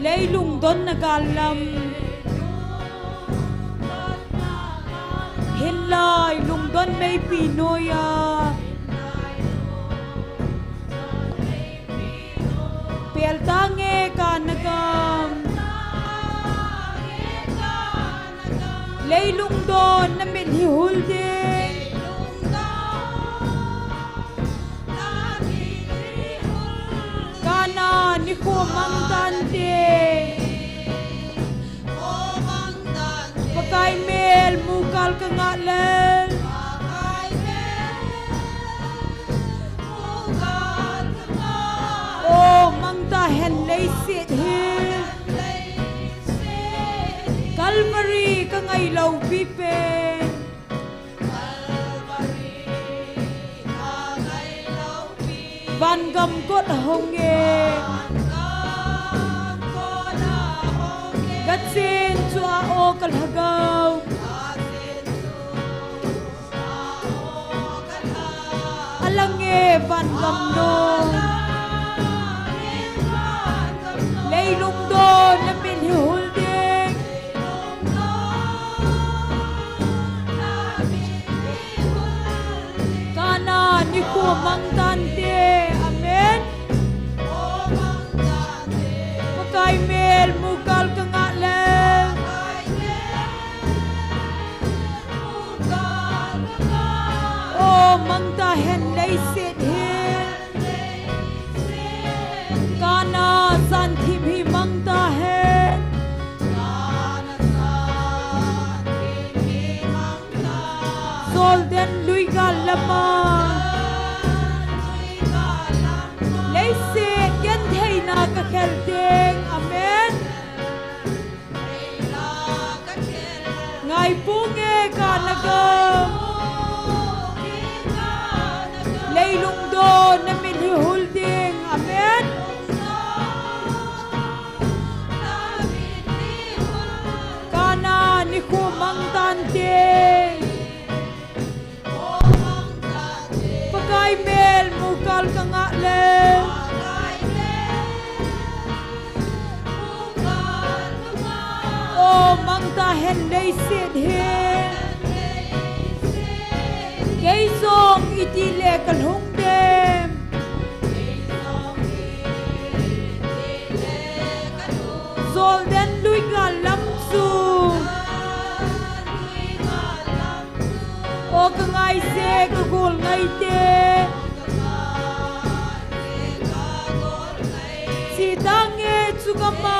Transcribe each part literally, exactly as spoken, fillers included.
Leilung donna gal lam. Hinlai lungdon meipi noiya. Pel tange kana gam. Leilung donna mitlhi hul ding. Kana nikho mang tante. Pakai mel mukal kangah le. O mang tahen leiset hi. Calvary kangai lou pipen. Van gam kot ahong e. Gachen chu a o ka lhagao. Alang e van gam no. Leilung donna mitlhi hul ding. Kana nikho mang tante. Amen. Pakai mel mukal kangah le. O mang tahen leiset hi. Kana santhim hi mang tahen. Jordan lui gal lama. Leiset gentheina ka khel ding. Amen. Ngai ponge kana gam. Leilung donna mitlhi hul ding. Amen. Kana nikho mang tante. Pakai mel mukal kangah le. O mang tahen leiset hi. Kei jong iti le ka lhung dem. Jordan lui gal lam chu. O ka ngai se ka gol ngai te. Chi tange chu kama.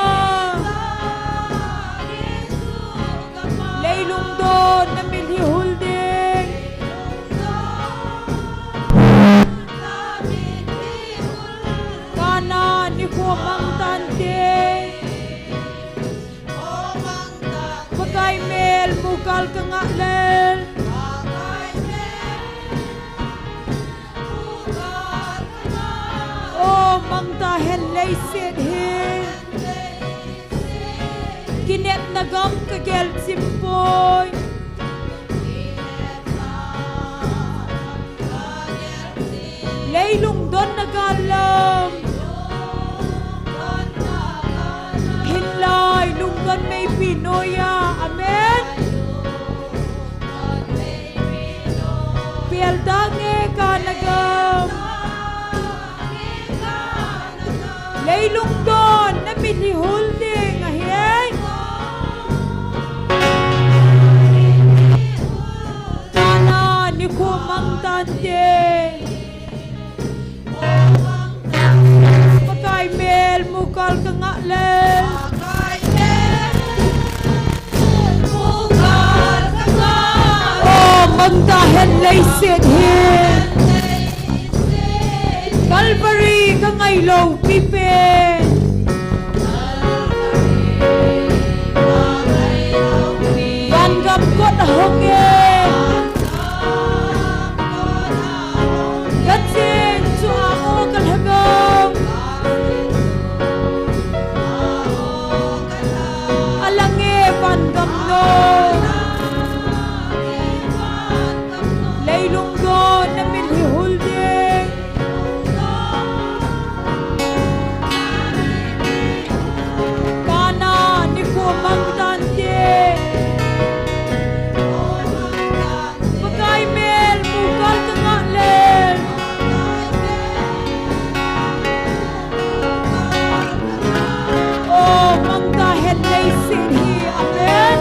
Leilung donna mitlhi hul ding. Kana nikho mang tante. Pakai mel mukal kangah le. O mang tahen leiset hi. Kinepna gam ka gel chim poi. Leilung donna gal lam. Hinlai lungdon meipi noiya. Amen. Pel tange kana gam. Leilung donna mitlhi hul ding ahi. Kana nikho mang tante. Pakai mel mukal kangah le. Pakai mel mukal kangah. Tahen leiset hi Calvary ka ngailou pipen. Vangam kot ahong e. Ka chen chu a o ka lhagao. Alang e vangam no. Leilung don na min hi hul ding. Kana nikho mang tante. Pakai mel mukal ka ngah le. O mang tahen leiset hi, amen.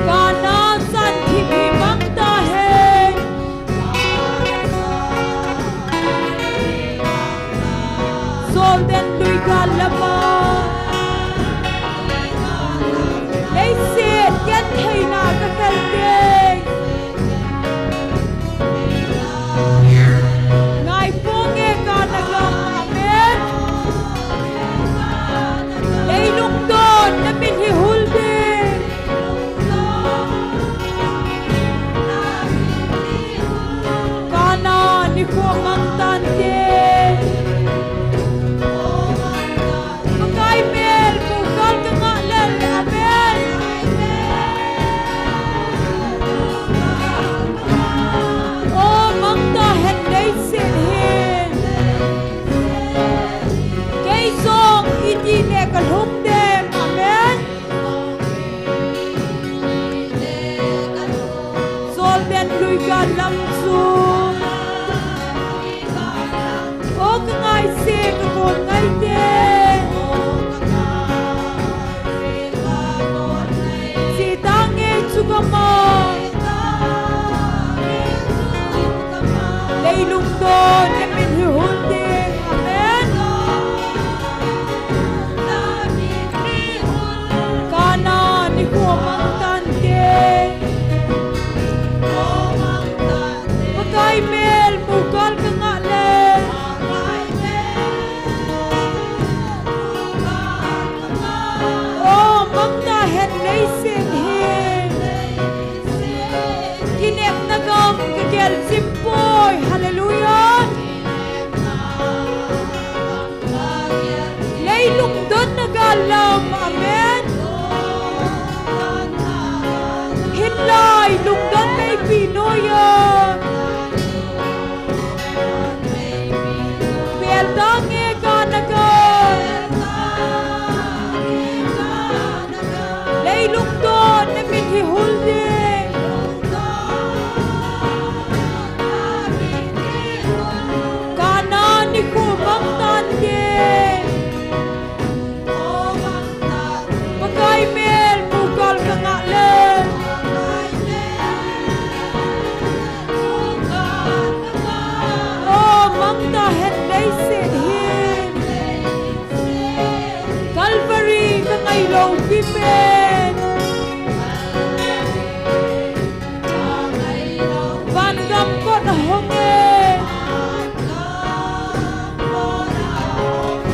Kana san thip hi mang tahen. Jordan lui gal lama. Leiset gentheina ka khel teng. Ngai ponge Kana gam, amen. Leilung don na min hi hul ding. Kana nikho mang tante. Pakai mel mukal ka ngah le, amen. O mang tahen leiset hi. Kei jong iti le ka lhung dem, amen. Jordan lui gal lam chu. O ka ngai se ka kon ngai te. Sitang e chu ka ma. Leilung don na min hi hul ding. Amen. Kana nikho mang tante. Pakai mel mukal ka ngah le. O mang tahen leiset hi. Kinepna gam ka gel chim poi. Hallelujah. Leilung don na gal lam. Amen. Hinlai lungdon meipi noiya. Pel dange Kana gam. Leilung don na min hi hul ding. Kana nikho mang tante. Pakai mel mukal ka ngah le. O mang tahen leiset hi. Calvary ka ngailou pipen. Vangam kot ahong e.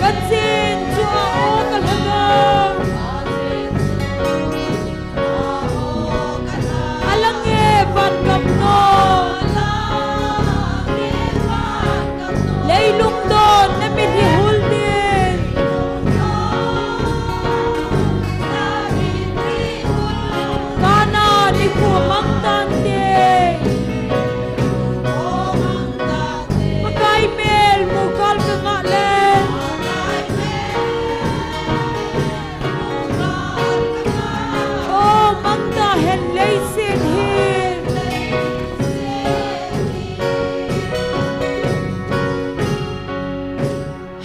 Ka chen chu a o ka lhagao. Alang e vangam no. Leilung don na min hi hul ding. Kana nikho mang tante. Pakai mel mukal ka ngah le. O mang tahen leiset hi.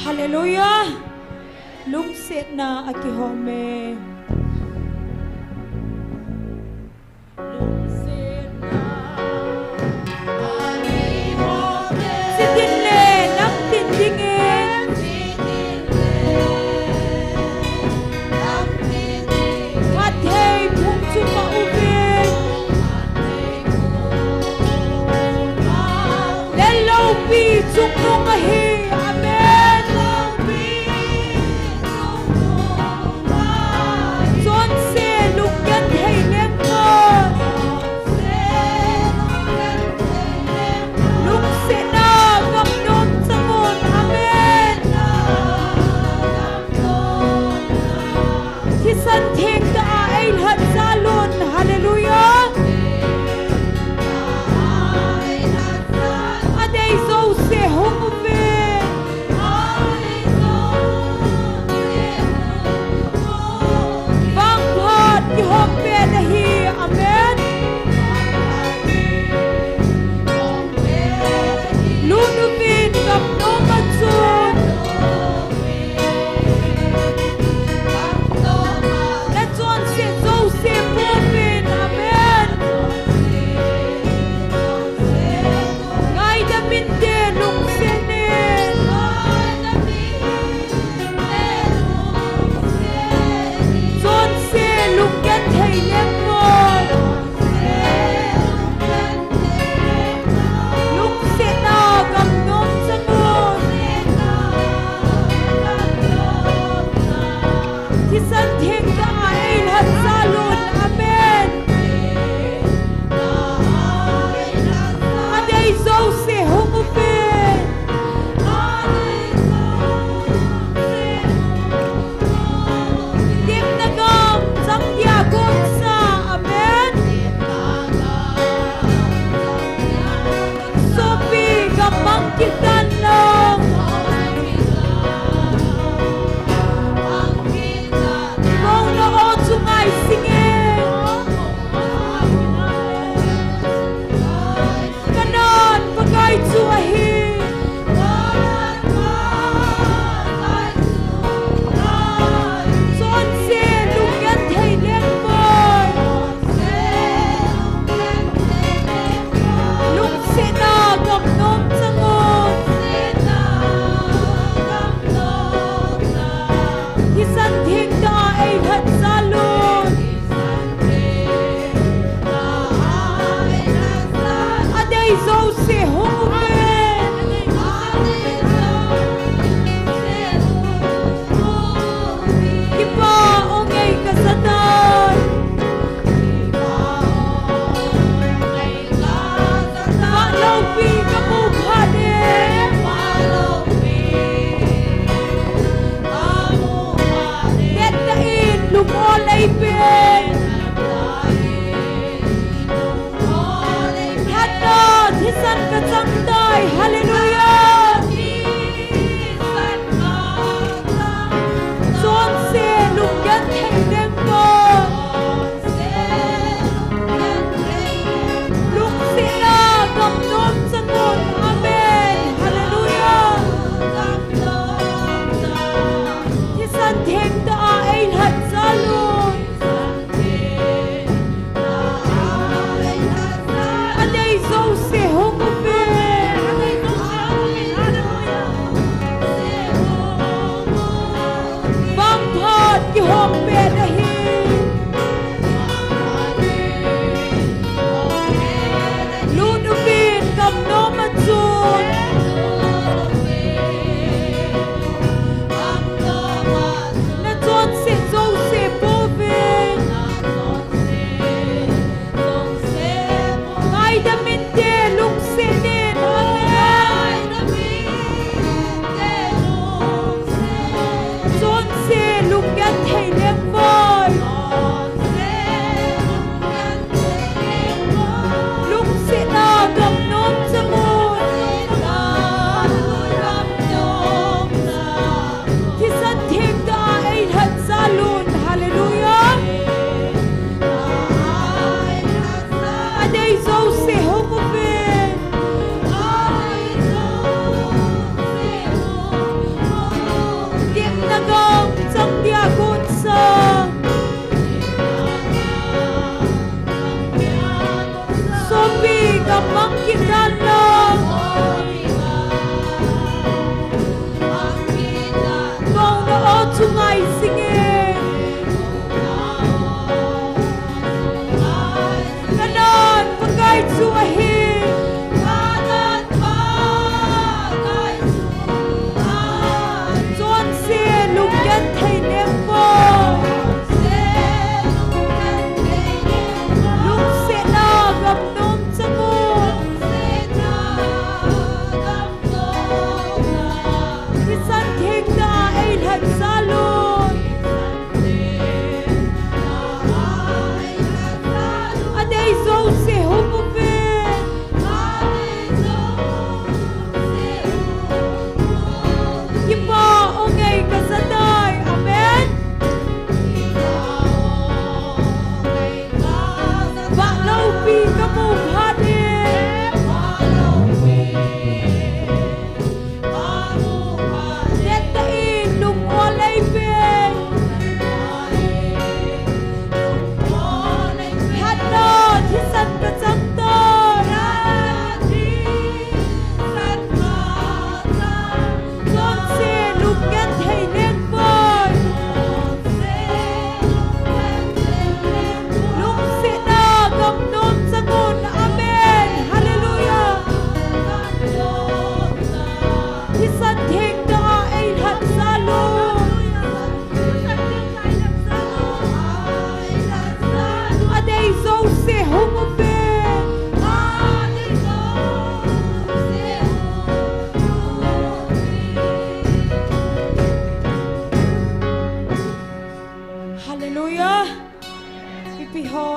Hallelujah. Lungsetna a kihom e. Lungsetna a kihom e. Sitin le nang tin dingin. Sitin le nang tin dingin. Phatthei phung chu ma uvin.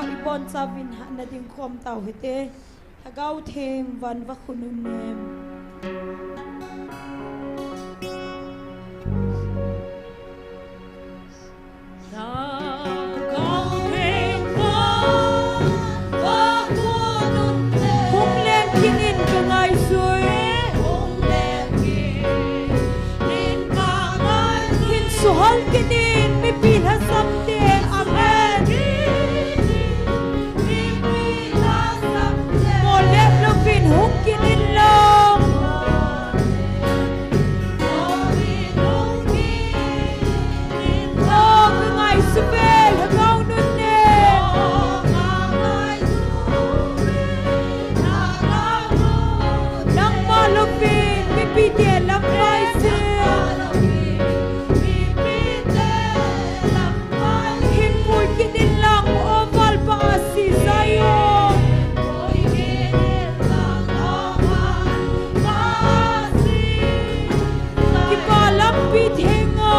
Ibon chauvin hatna ding khom tau hite. Lhagao Theng van va khun un nem. Hung leng kit in ka ngaisui. Hin suhal kit in mipi lhasam te. Amen. Mo lep louvin hung kit in lang. O, ka ngaisuh ve, Lhagao Nun ne. Nangma louvin, mipite lam vai sin. Hin pui kit in lang, O Valpa ahsi Zion. Kipa lampi thenga.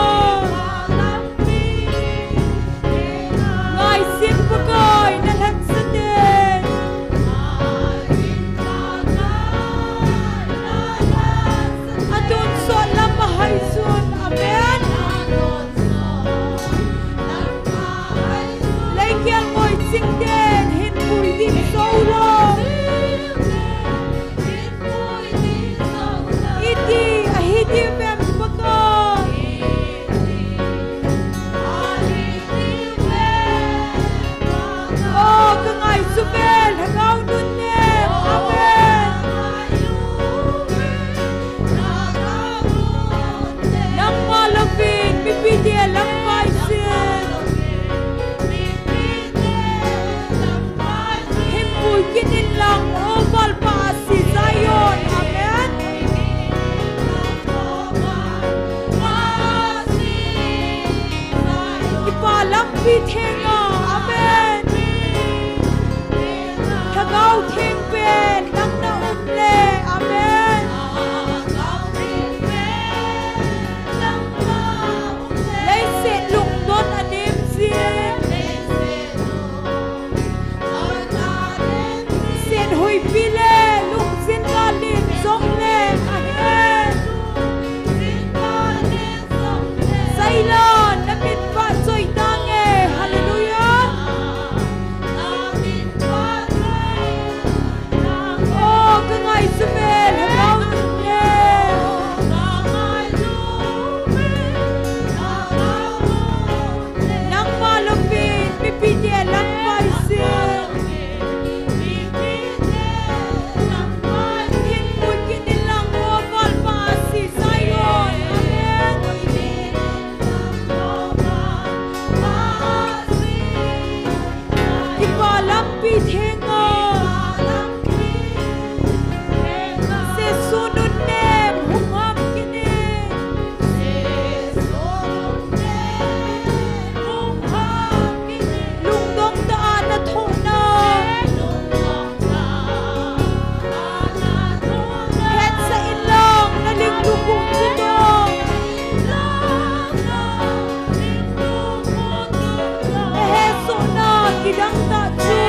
Ngaisih Pakai na lhatsah te. Atonsot lam ahai sun. Amen. Leikel ngoi ching ten hin pui ding sou lou. Iti ahi diu vem Pakai. O, ka ngaisuh ve, Lhagao Nun ne. Amen. Nangma louvin, mipite lam vai sin. Hin pui kit in lang, O Valpa ahsi Zion. Amen. Kipa lampi thenga. Amen. Lhagao Theng pen nang na um le. Amen. Leiset lungdon anem jin. Set huipi le lungjin galin jong le ahi. Sailan, na min vahchoi tange. Hallelujah. O, ka ngaisuh ve, Lhagao Nun ne. Nangma louvin, mipite lam vai sin. Hin pui kit in lang, O Valpa ahsi Zion. Amen. Kipa lampi thenga. Jesu nunnem hung ham kit in. Lungdong tah a na thohna. Hetsah in lang na ling lukhu chu dong. Na hesohna kidang tah chu.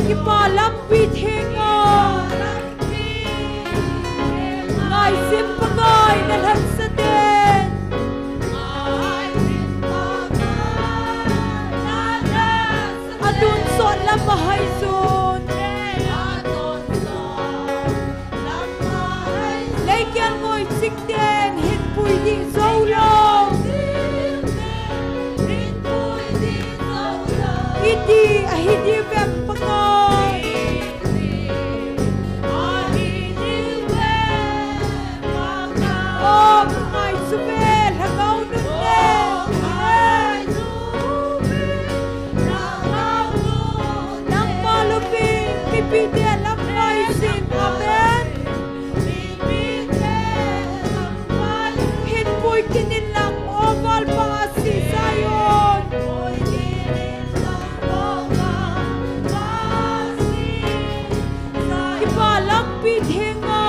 Kipa lampi thenga. Ngaisim Pakai nalhatsah ten. Atonsot lam ahaijun. Leikel ngoi chingten hinpui ding joulou. Iti ahi diu vem Pakai. O, ngaisu ve, Lhagao nun le. Nangma lupin, mipite lam ngaisin. Amen. Hinpui kit in lang, o valpa asi Zion. Kipa lampi thenga.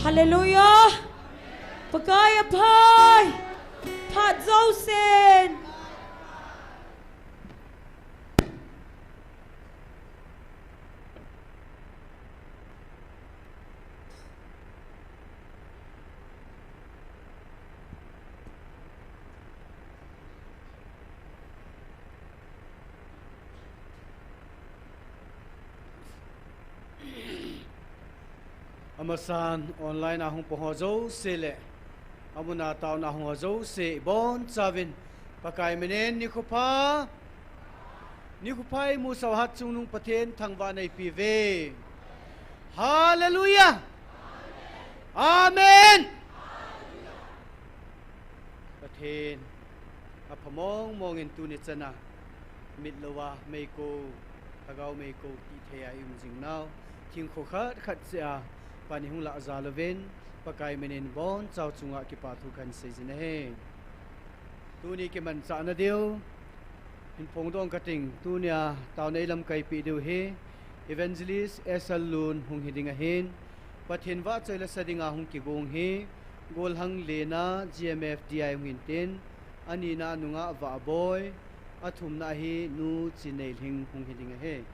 Hallelujah. Pakai aphai. Phat jousen. Amasan online a hung pang ho jouse le, amun a taona hung ho jouse, ibonchauvin Pakai minin nikho pha, nikho pha imusah u hat chungnung Pathen thangvahna ipe uve. Hallelujah. Amen. Pathen apha mong mong in tuni chana, mitlou a meikou, Lhagao meikou tithei a i um jing nau, thingkho khat khat cheh a pan ihung lah jal uvin, Pakai minin ibonchauva chunga kipa thu kahin sei jin ahi. Tuni kimanchahna diu hin phongdoh kating, tunia taona ilamkai peh diu hi Evangelist Esal Lun hung hi ding ahin, Pathen vahchoi lasa dinga hung kigong hi Golhang Lena G M F D I hung hin tin, anina nungah Vahboi, athumna hi Nu Chineilhing hung hi ding ahi.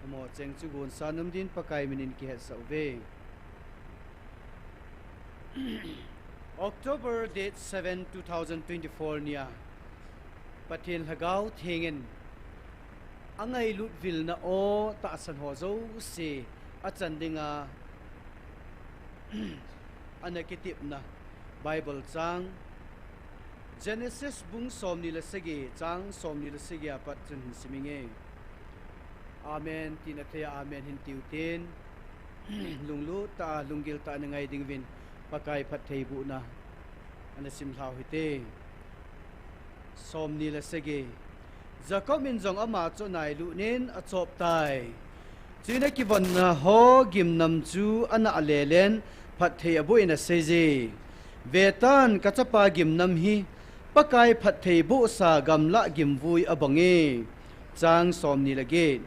Amaho cheng chu gonsa nom din Pakai minin kihetsah uve. October date seven, two thousand twenty-four nia Pathen Lhagao Theng in angailut vilna aw tahsan ho jouse achan dinga ana kitepna Bible chang Genesis bung somni le sagi, chang somni le sagi a pat chun hin sim inge. Amen tina thei a amen hin tiu tin, lunglut tah a, lunggil tah a na ngai ding uvin Pakai phattheibohna ana simlhau hite. Somni le sagi. Jacob in jong ama chu anailut in achop tai. Chuin akivonna ho gimnam chu anah lelen phatthei aboh in aseije. Vetan, kachapa gimnam hi Pakai phattheibohsa gamlah gimvui abange. Chang somni le get.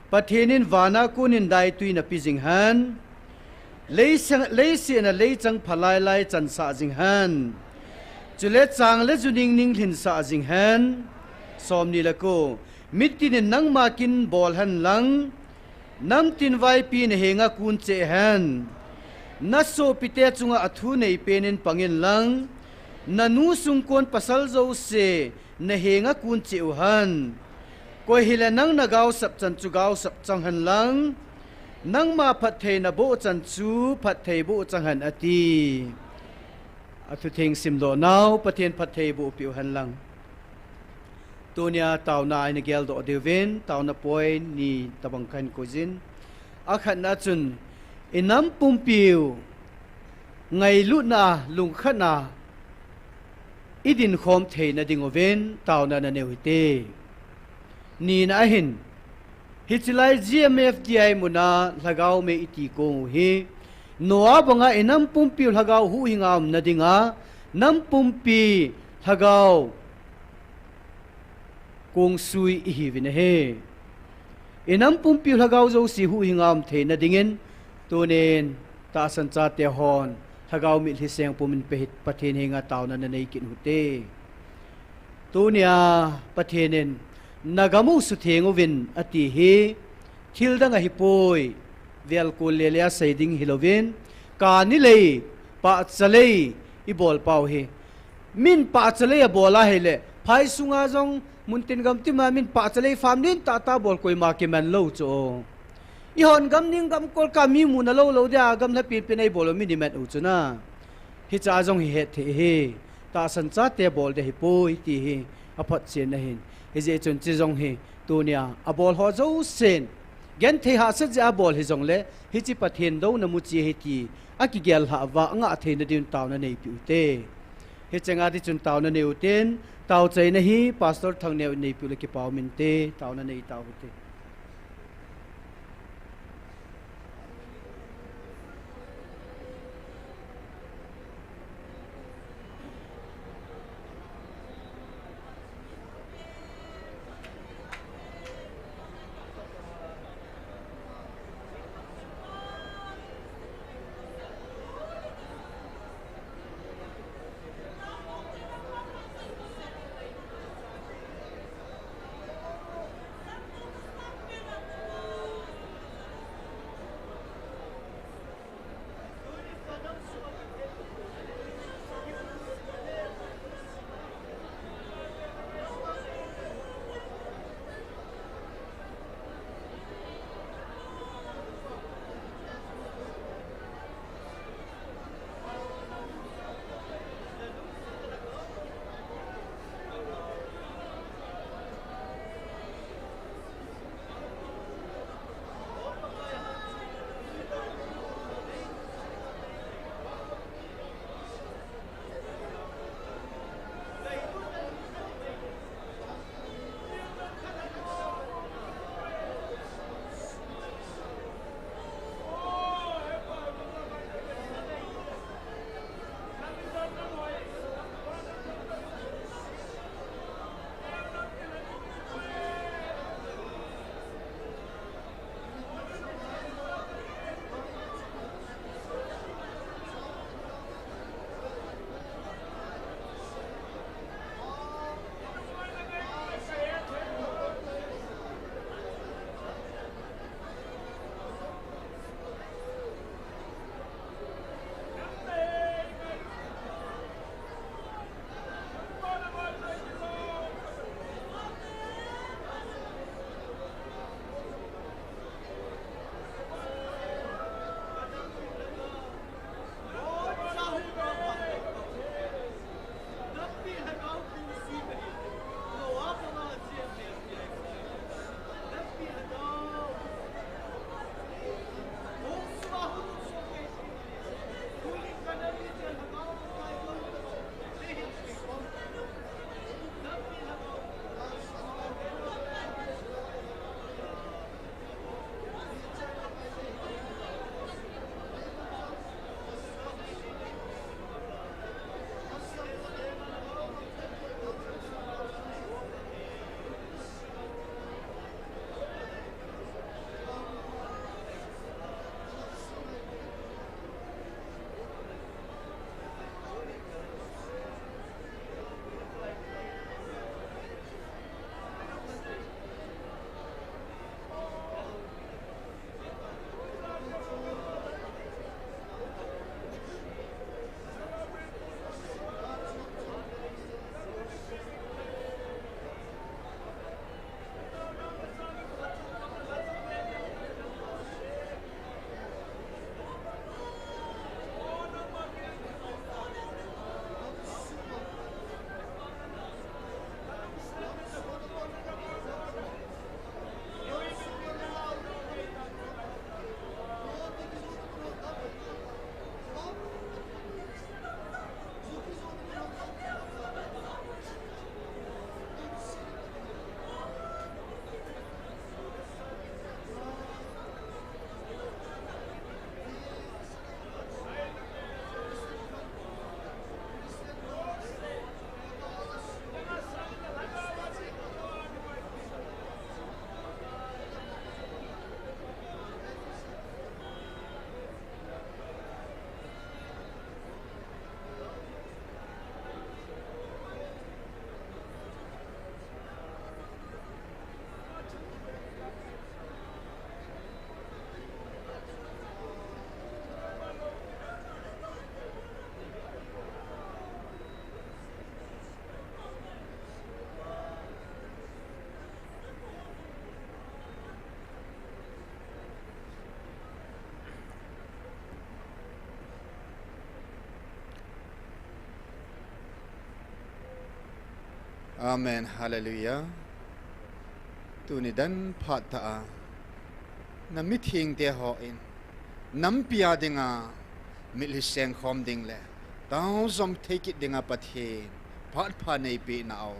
Pathen in vana konin daitui napeh jing hen. Leiseh, leiset a leichang phalailai chansah jing hen. Chule chang le ju ningning lhinsah jing hen. Somni le ko. Mitin in nangma kin bol hen lang, namtin vaipi nahenga kon cheh hen. Nasopite chunga athu neipen in pang in lang, nanu sungkon pasal jouse nahenga kon cheh u hen. Koi hile nang nagaosap chan chu gaosap chang hen lang, nangma phatthei naboh chan chu phattheiboh chang hen ati. Athutheng simdoh nau Pathen phattheiboh peh u hen lang. Tunia taona ina geldoh diuvin, taona point ni tobang kahin koijin. Akhatna chun, inam pumpiu ngailutna a, lungkhatna a idinkhom theina dinguvin taona naneo hite. Nina ahin, hiche lai G M F D I muna Lhagao mei iti kong u hi, Noah banga inam pumpiu Lhagao huhhinga umna dinga, nam pumpi Lhagao kongsui ihiuvin ahi. Inam pumpiu Lhagao jouse huhhinga um theina dingin, tunin tahsan chate hon Lhagao mitlhi seng pumin pe hi Pathen henga taona nanei kit uhite. Tunia Pathen in, "Nagam u sutheng uvin," ati hi, thil dang ahipoi, velkol lele a sei ding hilouvin, kani lei, pahcha lei, ibol pau hi. Min pahcha lei abol ahile, phai sunga jong, muntin gamtima min pahcha lei farm lentah tah bol koima kiman lou chu. Ihon gam ning gam kol ka mi muna lou lou dia, gam lha pinpin a ibol u min iman u chu na. Hicha jong hi hetthei hi, tahsan chate bol ding ahipoi ti hi, aphotchen ahin. Hijeh chun chi jong hi, tunia, abol ho jousen, genthei hahsat jeh a bol hijongle, hiche Pathen douna muchi ahi ti, akigel lhah uva, angah theina din taona neipeh ute. Hichenga di chun taona nei uten, taochaina hi, Pastor Thangneo in neipeh ule kipa umin te, taona nei tau hite. Amen. Hallelujah. Tuni dan phat tah a, na mithengte hon nampi a dinga mitlhi sengkhom ding le taojom thei kit dinga Pathen phat pha neipeh nau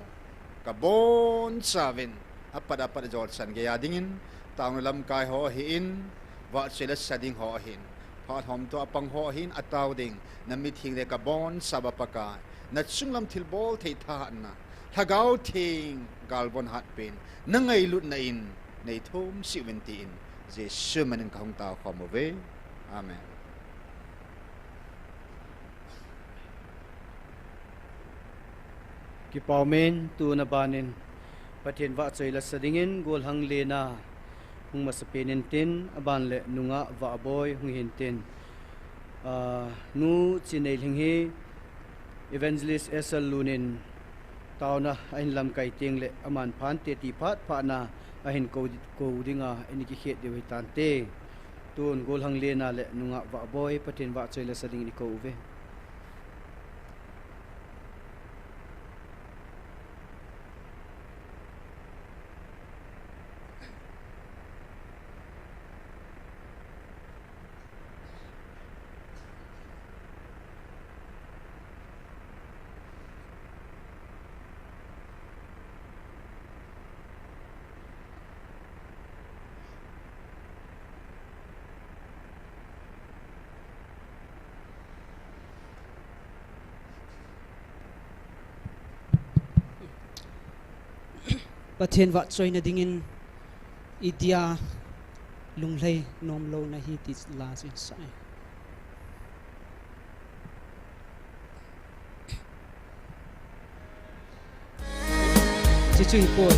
kabonchauvin, apat apat jolsan geiya dingin, taona lamkai ho ahin, vahchoi le sa ding ho ahin, phat homtoh a pang ho ahin, atao ding na mithengte kabonchauva Pakai, na chunglam thilbol thei thahatna, Lhagao Theng galvon hatpen, na ngailutna in neithum sih uvin tin, Jesu min in kahung taokhom uve. Amen. Kipa umin, tuna banin Pathen vahchoi la sa dingin Golhang Lena hung masapen intin, aban le Nungah Vahboi hung hintin. Ah, Nu Chineilhing hi Evangelist Esal Lun in taona ahin lamkai teng le aman phante ti phat phat na ahin kou, kou dinga ini kikhet diu hitante. Tun Golhang Lena le Nungah Vahboi Pathen vahchoi la sa dingin ikou uve. Pathen vahchoina dingin Idia Lunglhai Nomlou Nahi ti la chu sa e. Chuchu hipoi.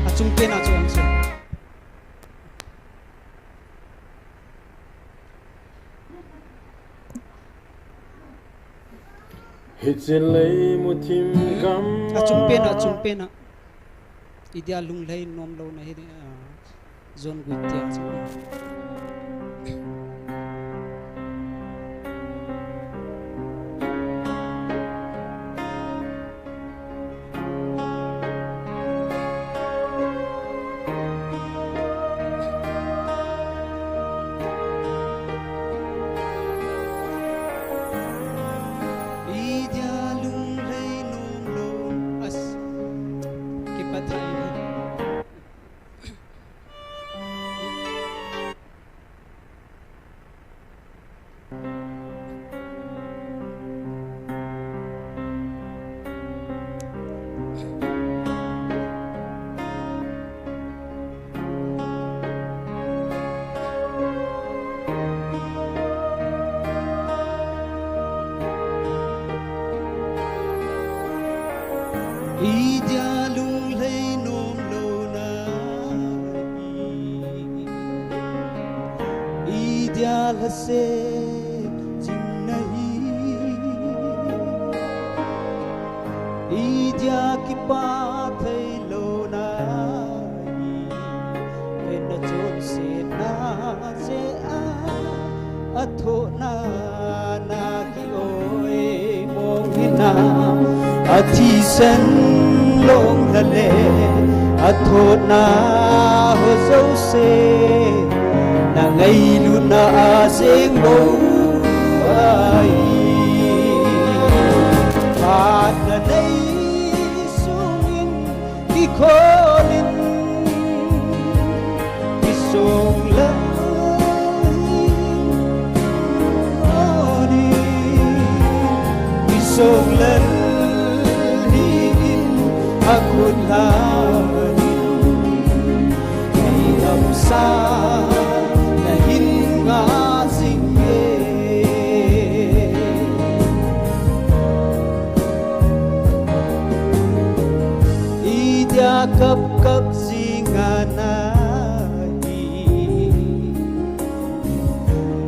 Achung pen a chu ang chu. Hiche lei muthim gam. Achung pen a, achung pen a. Idia Lunglhai Nomlou Nahi, ah, zone guit tia chu. Idia Lunglhai Nomlou, as, kipa thei. Idia Lunglhai Nomlou Nahi, idia lhase jing nahi, idia kipa thei lou nahi, ven na chonsetna jeh a, athohna na ki-oi mong hinam, athisan long lale, athohna ho jouse, na ngailutna a jeng bou ahi. Phatna nei sungin, kikhol in, kisong lal in, kisong lal in, akhut lal in, nei lamsa na hin nga jing e. Idia kap kap jing a nahi,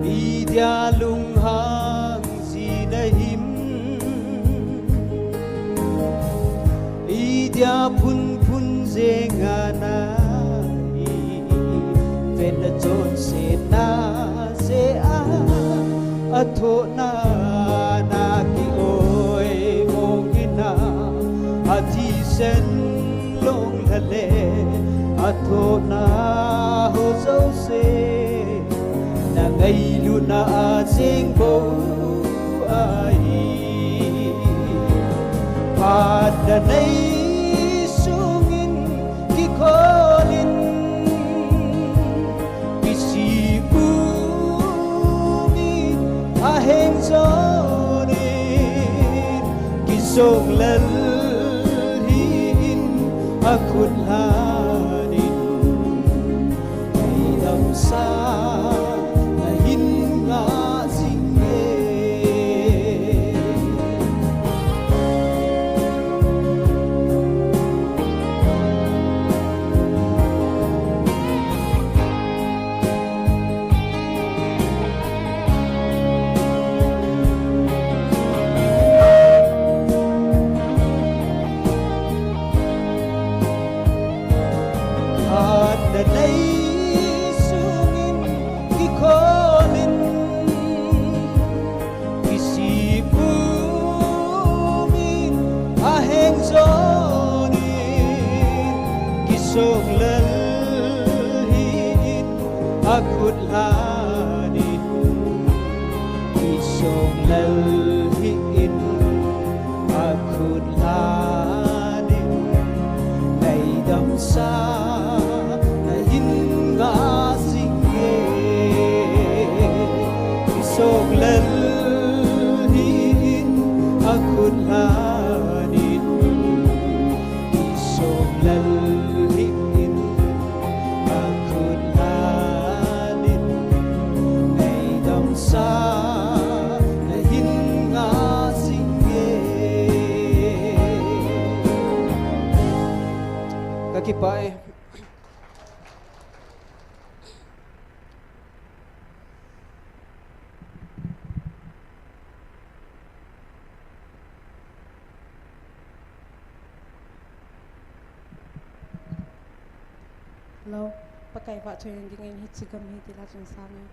idia lunghang ji nahim, idia phun phun jing a nahi, ven na chonsetna jeh a, athohna na ki-oi mong hinam, athi Chen long lha le, a thohna ho jouse, na ngailutna a jing bou ahi. Phatna nei sungin kikholin, kisih pumin a heng jonin, kisonglel hi in a khut lhanin, ei damsa na hin ngah jing e. Phatna nei sungin kikholin, kisih pumin a heng jonin, kisonglel hi in a khut lhanin, kisonglel hi in a khut lhanin, ei damsa na hin ngah jing e. Kisonglel hi in a khut lhanin, kisonglel hi in a khut lhanin, ei damsa na hin ngah jing e. Ka kipah e. Lo, Pakai vahchoina dingin hiche gam hi tila chun sang e.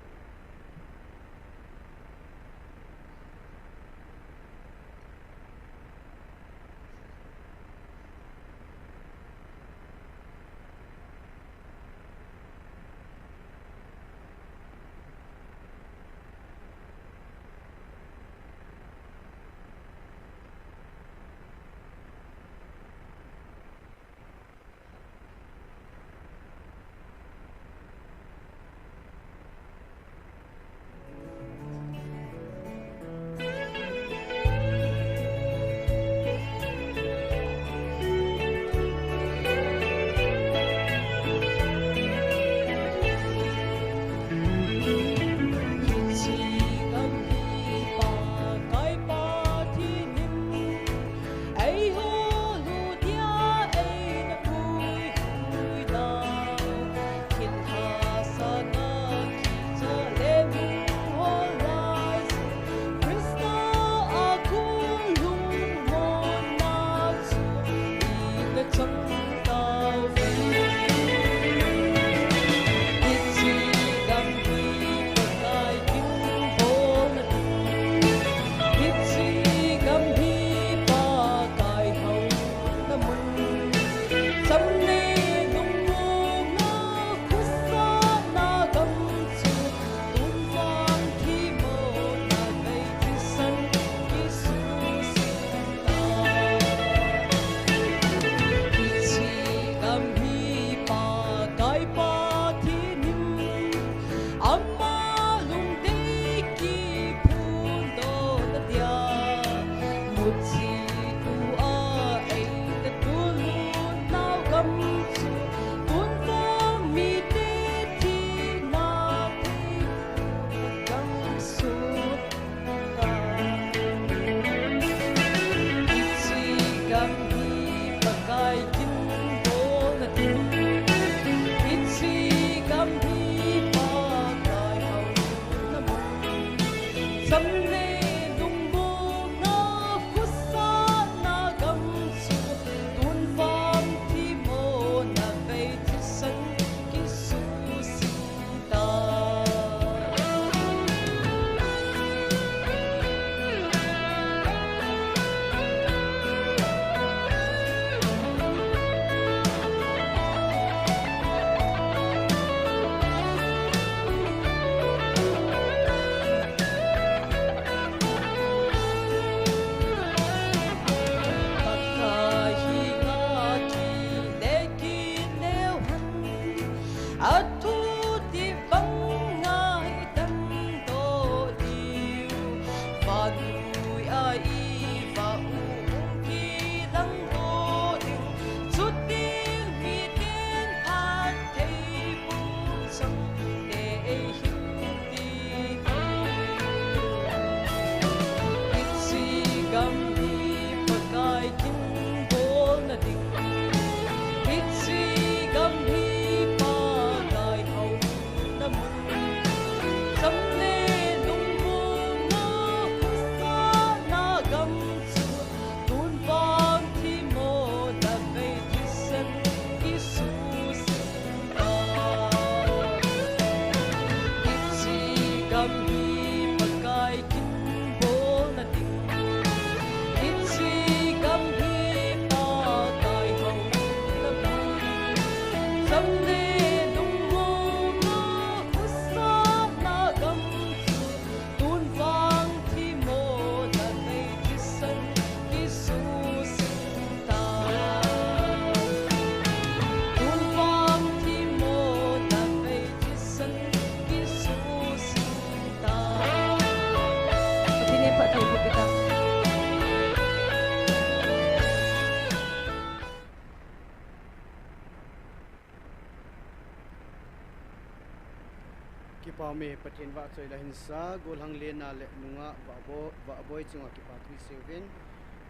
Pau me Pathen vahchoi la hinsa, golhang lenna le nungah vahbo-, vahboi chunga kipa thu isei uvin.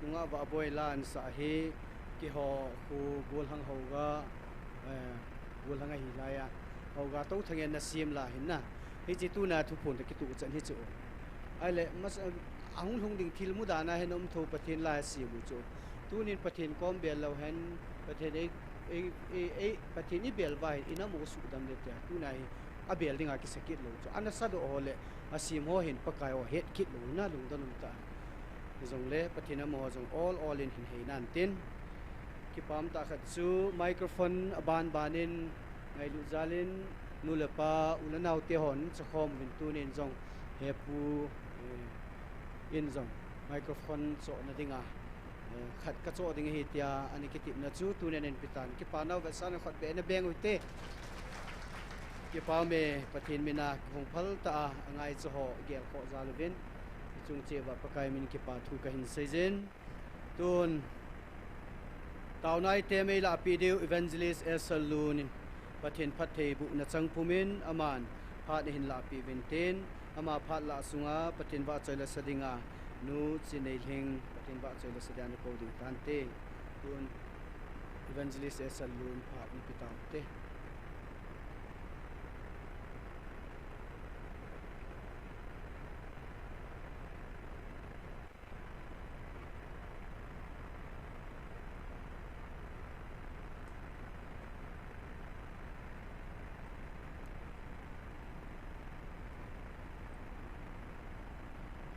Nungah vahboi la hinsa hi, keiho khu golhang ho ga, eh, golhang ahi laiya, ho ga tou thangen na siam la hin na. Hiche tuna thuphon toh kituh chan hi chu. Ahile, mas-, ahung lhung ding thil mudana hin um tho Pathen la siam u chu. Tunin Pathen kom bel lou hen, Pathen ei, ei, ei, ei, Pathen i bel uva hin, i nam u sudam le tia. Tuna hi, a bel dinga kisa kit lou chu. Ana sadoh ho le, a siam ho hin Pakai ho het kit lou na lungdon um ta. Hijongle, Pathen amaho jong ol ol in hin hei nan tin. Kipah tah khat chu microphone a ban ban in ngailut jal in nu le pa u le nao te hon chakhom uvin tunin jong hepu, eh, in jong microphone chohna dinga, eh, khat ka choh ding ahi tia ana kitepna chu tunin in pitan. Kipa nau vetsahna khut beh na beng u hite. Kipah me Pathen mina kihong phal tah a, a ngaicha ho gel khoh jal uvin. Chung cheh uva Pakai min kipa thu kahin sei jin. Tun, taona i temei lahpeh diu Evangelist Esal Lun in Pathen phattheibohna chang pumin aman phat ahin lahpeh uvin tin, ama phat lah sunga Pathen vahchoi la sa dinga Nu Chineilhing Pathen vahchoi la sa dinga kou ding tante. Tun, Evangelist Esal Lun phat in pe taute.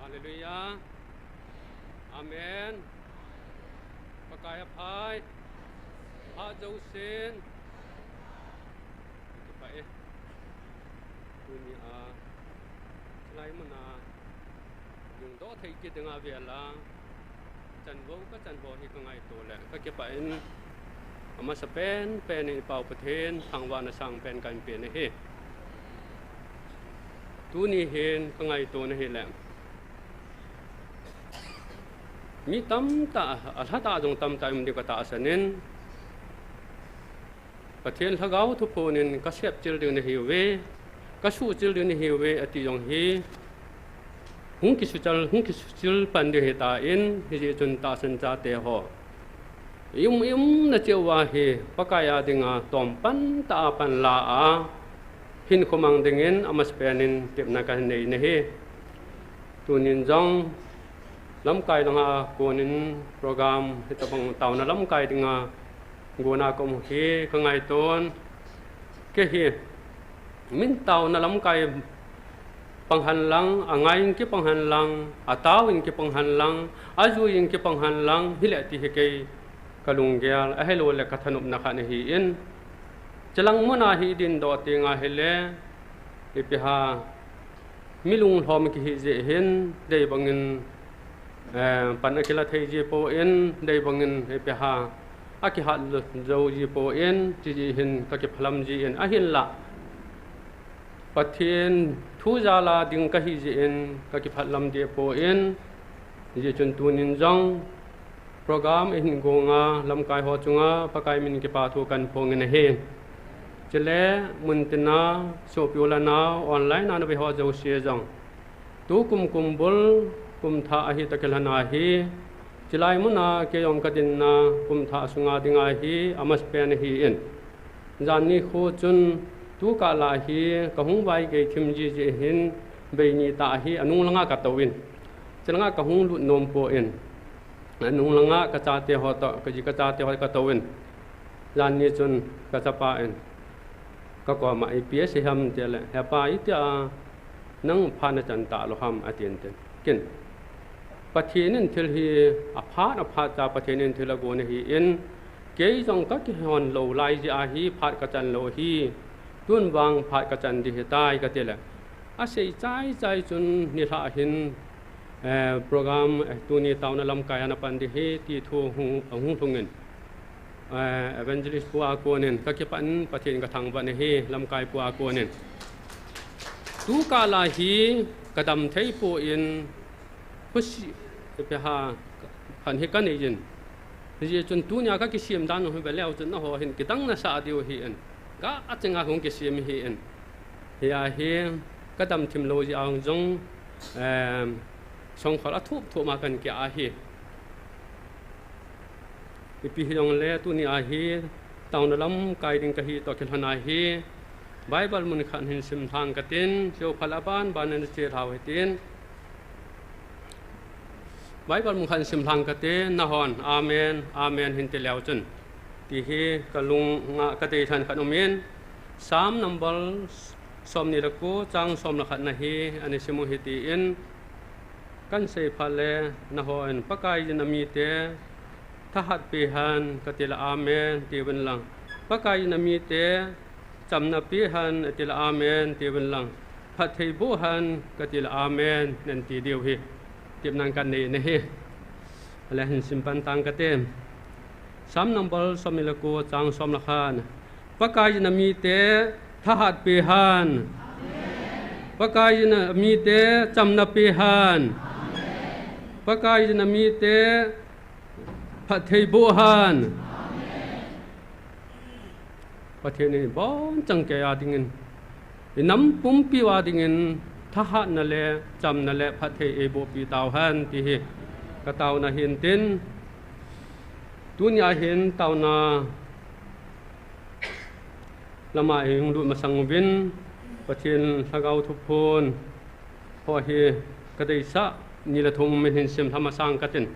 Hallelujah. Amen. Pakai aphai. Phat jousen. Kipah e. Tunia, chulai muna, lungdoh thei kit dinga vela, chanvo kachan ho hi kangaito le, kakipah in, amasa pen pen in i Pau Pathen, thangvahna sangpen kahin pe nahi. Tuni hin kangaito nahi le. Mi tamtah, alhatah jong tamtah um ding katahsan in, Pathen Lhagao thuphon in kasep chil ding nahiuve, kasuh chil ding nahiuve, ati jong hi, hung kisuchal, hung kisuchil pan ding ahitan, hijeh chun tahsan chate ho. I um, i umna cheh uva hi, Pakai a dinga tom pan tah a pan la a, hinkho mang dingin, amasa pen in tepna kahin nei nahi. Tunin jong, lamkai langa konin program, hitabang taona lamkai dinga, gona kaum hi kangaiton. Kei hi, min taona lamkai pang hen lang, angai in kipang hen lang, atao in kipang hen lang, ajui in kipang hen lang, hile ti hi kei kalunggel, ahilou le kathanopna khat ahin. Chulang muna hi idin doh tenga hile, ipi ham, mi lunglhom kihi jeh hin, dei bangin, eh, pan akila thei ji poi, dei bangin ipi ham, akihat jou ji poi, chujeh hin kakiphalam jin, ahinla Pathen thu jal a ding kahi jeh in kakiphalam deh poi, hijeh chun tunin jong, program ihin gonga, lamkai ho chunga, Pakai min kipa thu kahin phong in ahi. Chule, muntina, sopi u le nao, online a nave ho jouse jong. Tukum kumbul, kumthah ahi takilhana hi. Chulai muna, kei jong kadinna, kumthah sunga dinga hi, amasa pen ahin. Jan nikho chun, tukah lah hi, kahung vaigei thim ji jeh hin, vei ni tah hi, anung langa katouvin. Chulanga kahung lut nom poi. Anung langa kachate ho toh, kaji kachate ho katouvin. Jan ni chun kachapa in kakoma ipi asei ham tile, hepa itia nang phat nachan talou ham atin tin. Ken. Pathen in thil hi aphat aphat cha Pathen in thil agon ahin, kei jong kakihon lou lai jeh a hi phat kachan lou hi, tun vang phat kachan ding ahitai katile. Asei chai chai chun nilhah hin, eh, program, eh, tuni taona lamkai ana pan ding ahi ti thu hung, ahung lhungin. Eh, Evangelist pu a konin, kakipah in Pathen kathangvah nahi, lamkai pu a konin. Tukah lah hi, kadam thei poi, khusi, ipi ham, khan hi kanei jin. Hijeh chun tunia kakisem dan u hi veleu chun nangho hin kidang nasah diu ahin. Gah chenga hung kisem ahin. Hia hi, Kadam thim lou jeh a jong, em, songkhol athup thup ma kan kia ahi. Ipi hijongle tuni a hi taona lamkai ding kahi toh kilhon a hi Bible mun khat hin sim lhang katin, chule phat aban ban in che lhau hitin. Bible mun khat sim lhang kate, nahon, "Amen, amen," hin ti leu chun, ti hi kalunga kadei lhan khat umin, Psalm number somni le ko, chang som le khat na hi ana sim u hitin, kan sei phat le, nahon, "Pakaiyin amite thahat peh hen," kati le, "Amen," tiuvin lang. "Pakaiyin amite chamna peh hen," ati le, "Amen," tiuvin lang. "Phatthei boh hen," kati le, "Amen," nan ti diu hi. Tepna kan nei na hi. Ale hin sim pan tang kate. Psalm number somni le ko, chang som le khat. "Pakaiyin amite thahat peh hen. Pakaiyin amite chamna peh hen. Pakaiyin amite phatthei boh hen." Pathen in ibon chang kei a dingin, inam pumpi uva dingin, thahatna le chamna le phatthei eiboh pi tau hen, ti hi kataona hintin. Tuni a hin taona lama ihung lut masang uvin, Pathen Lhagao Thuphon ho hi kadeisah ni le thum min hin sim lha masang katin.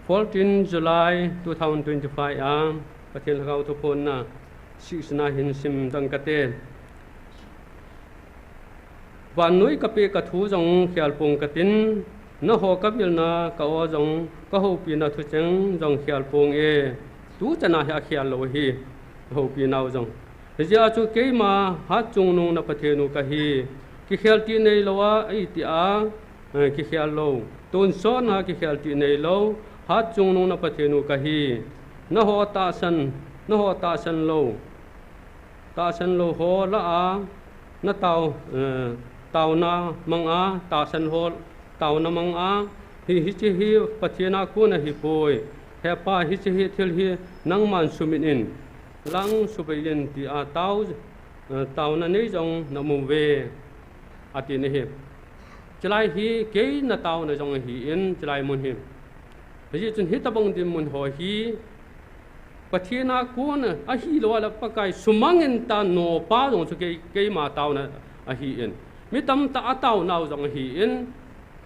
Fourteen July two thousand twenty-five a Pathen Lhagao Thuphon na sixna hin sim dang kate. Vannoi kapeh kathu jong khel pong katin, naho kavilna ka-o jong kahoupina thucheng jong khel pong e. Tuchan a hi akhel lou hi, houpinau jong. Hijeh a chu keima Hatchungnung na Pathen u kahi. Kikhel tih neilou a, iti a, eh, kikhel lou. Tonsot na kikhel tih neilou, Hatchungnung na Pathen u kahi. Naho tahsan, naho tahsan lou. Tahsan lou ho lah a, na tao, eh, taona mang a, tahsan ho taona mang a, hi, hiche hi Pathen a kon ahi poi. He Pa, hiche hi thil hi nangman sumit in, lang subei in ti a tao, eh, taona nei jong na mu ve, ati na hi. Chulai hi keima taona jong ahin, chulai mun hi. Hijeh chun hitabang dinmun ho hi, Pathen a kon ahilou le Pakai sumang in ta nopa jong chu kei, keima taona ahin. Mi tamtah a taonau jong ahin.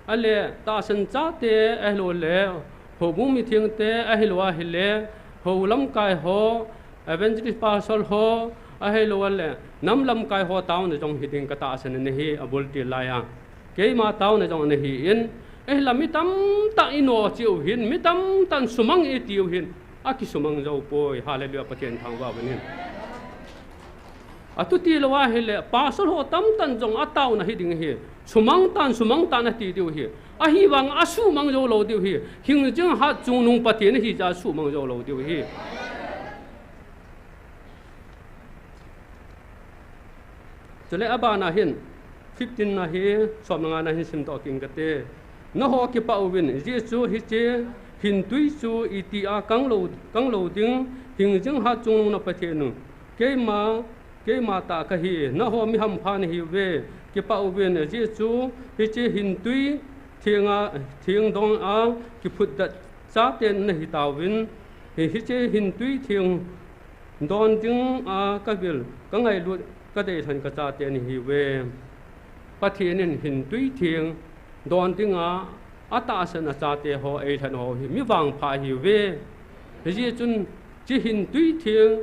Ale, tahsan chate, ahilou le, houbung mithengte, ahilou ahile, hou lamkai ho, evangelist pastor ho, ahilou le, nam lamkai ho taona jong hiding katahsan in ahi, abul til lai a. Keima taona jong ana hin, ahinla mi tamtah in inoh cheh u hin, mi tamtah in sumang iti u hin, akisumang jou poi, hallelujah, Pathen thangvah uvin hin. Atuti lou ahile, pastor ho tamtah in jong ataona hiding ahi, sumang tan, sumang tan ati diu ahi, ahivang asumang jou lou diu ahi, hingjing Hatchungnung Pathen ahi jeh a sumang jou lou diu ahi. Chule abana hin, fifteen na hi, som le nga na hin sim doh kit kate. Naho kipah uvin, Jesu hiche hintui chu iti a kang lou, kang lou ding, hingjing Hatchungnung na Pathen u. Keima, keima tah kahi, naho mi hampha nahiuve, kipah uvin, Jesu hiche hintui theng a, theng dong a kiphutdet chate nahi tauvin, hi, hiche hintui theng don ding a kavil, kangailut, kadei lhan kachate nahiuve. Pathen in hintui theng don ding a atahsan achate ho eilhen ho hi mi vangpha ahiuve. Hijeh chun hiche hintui theng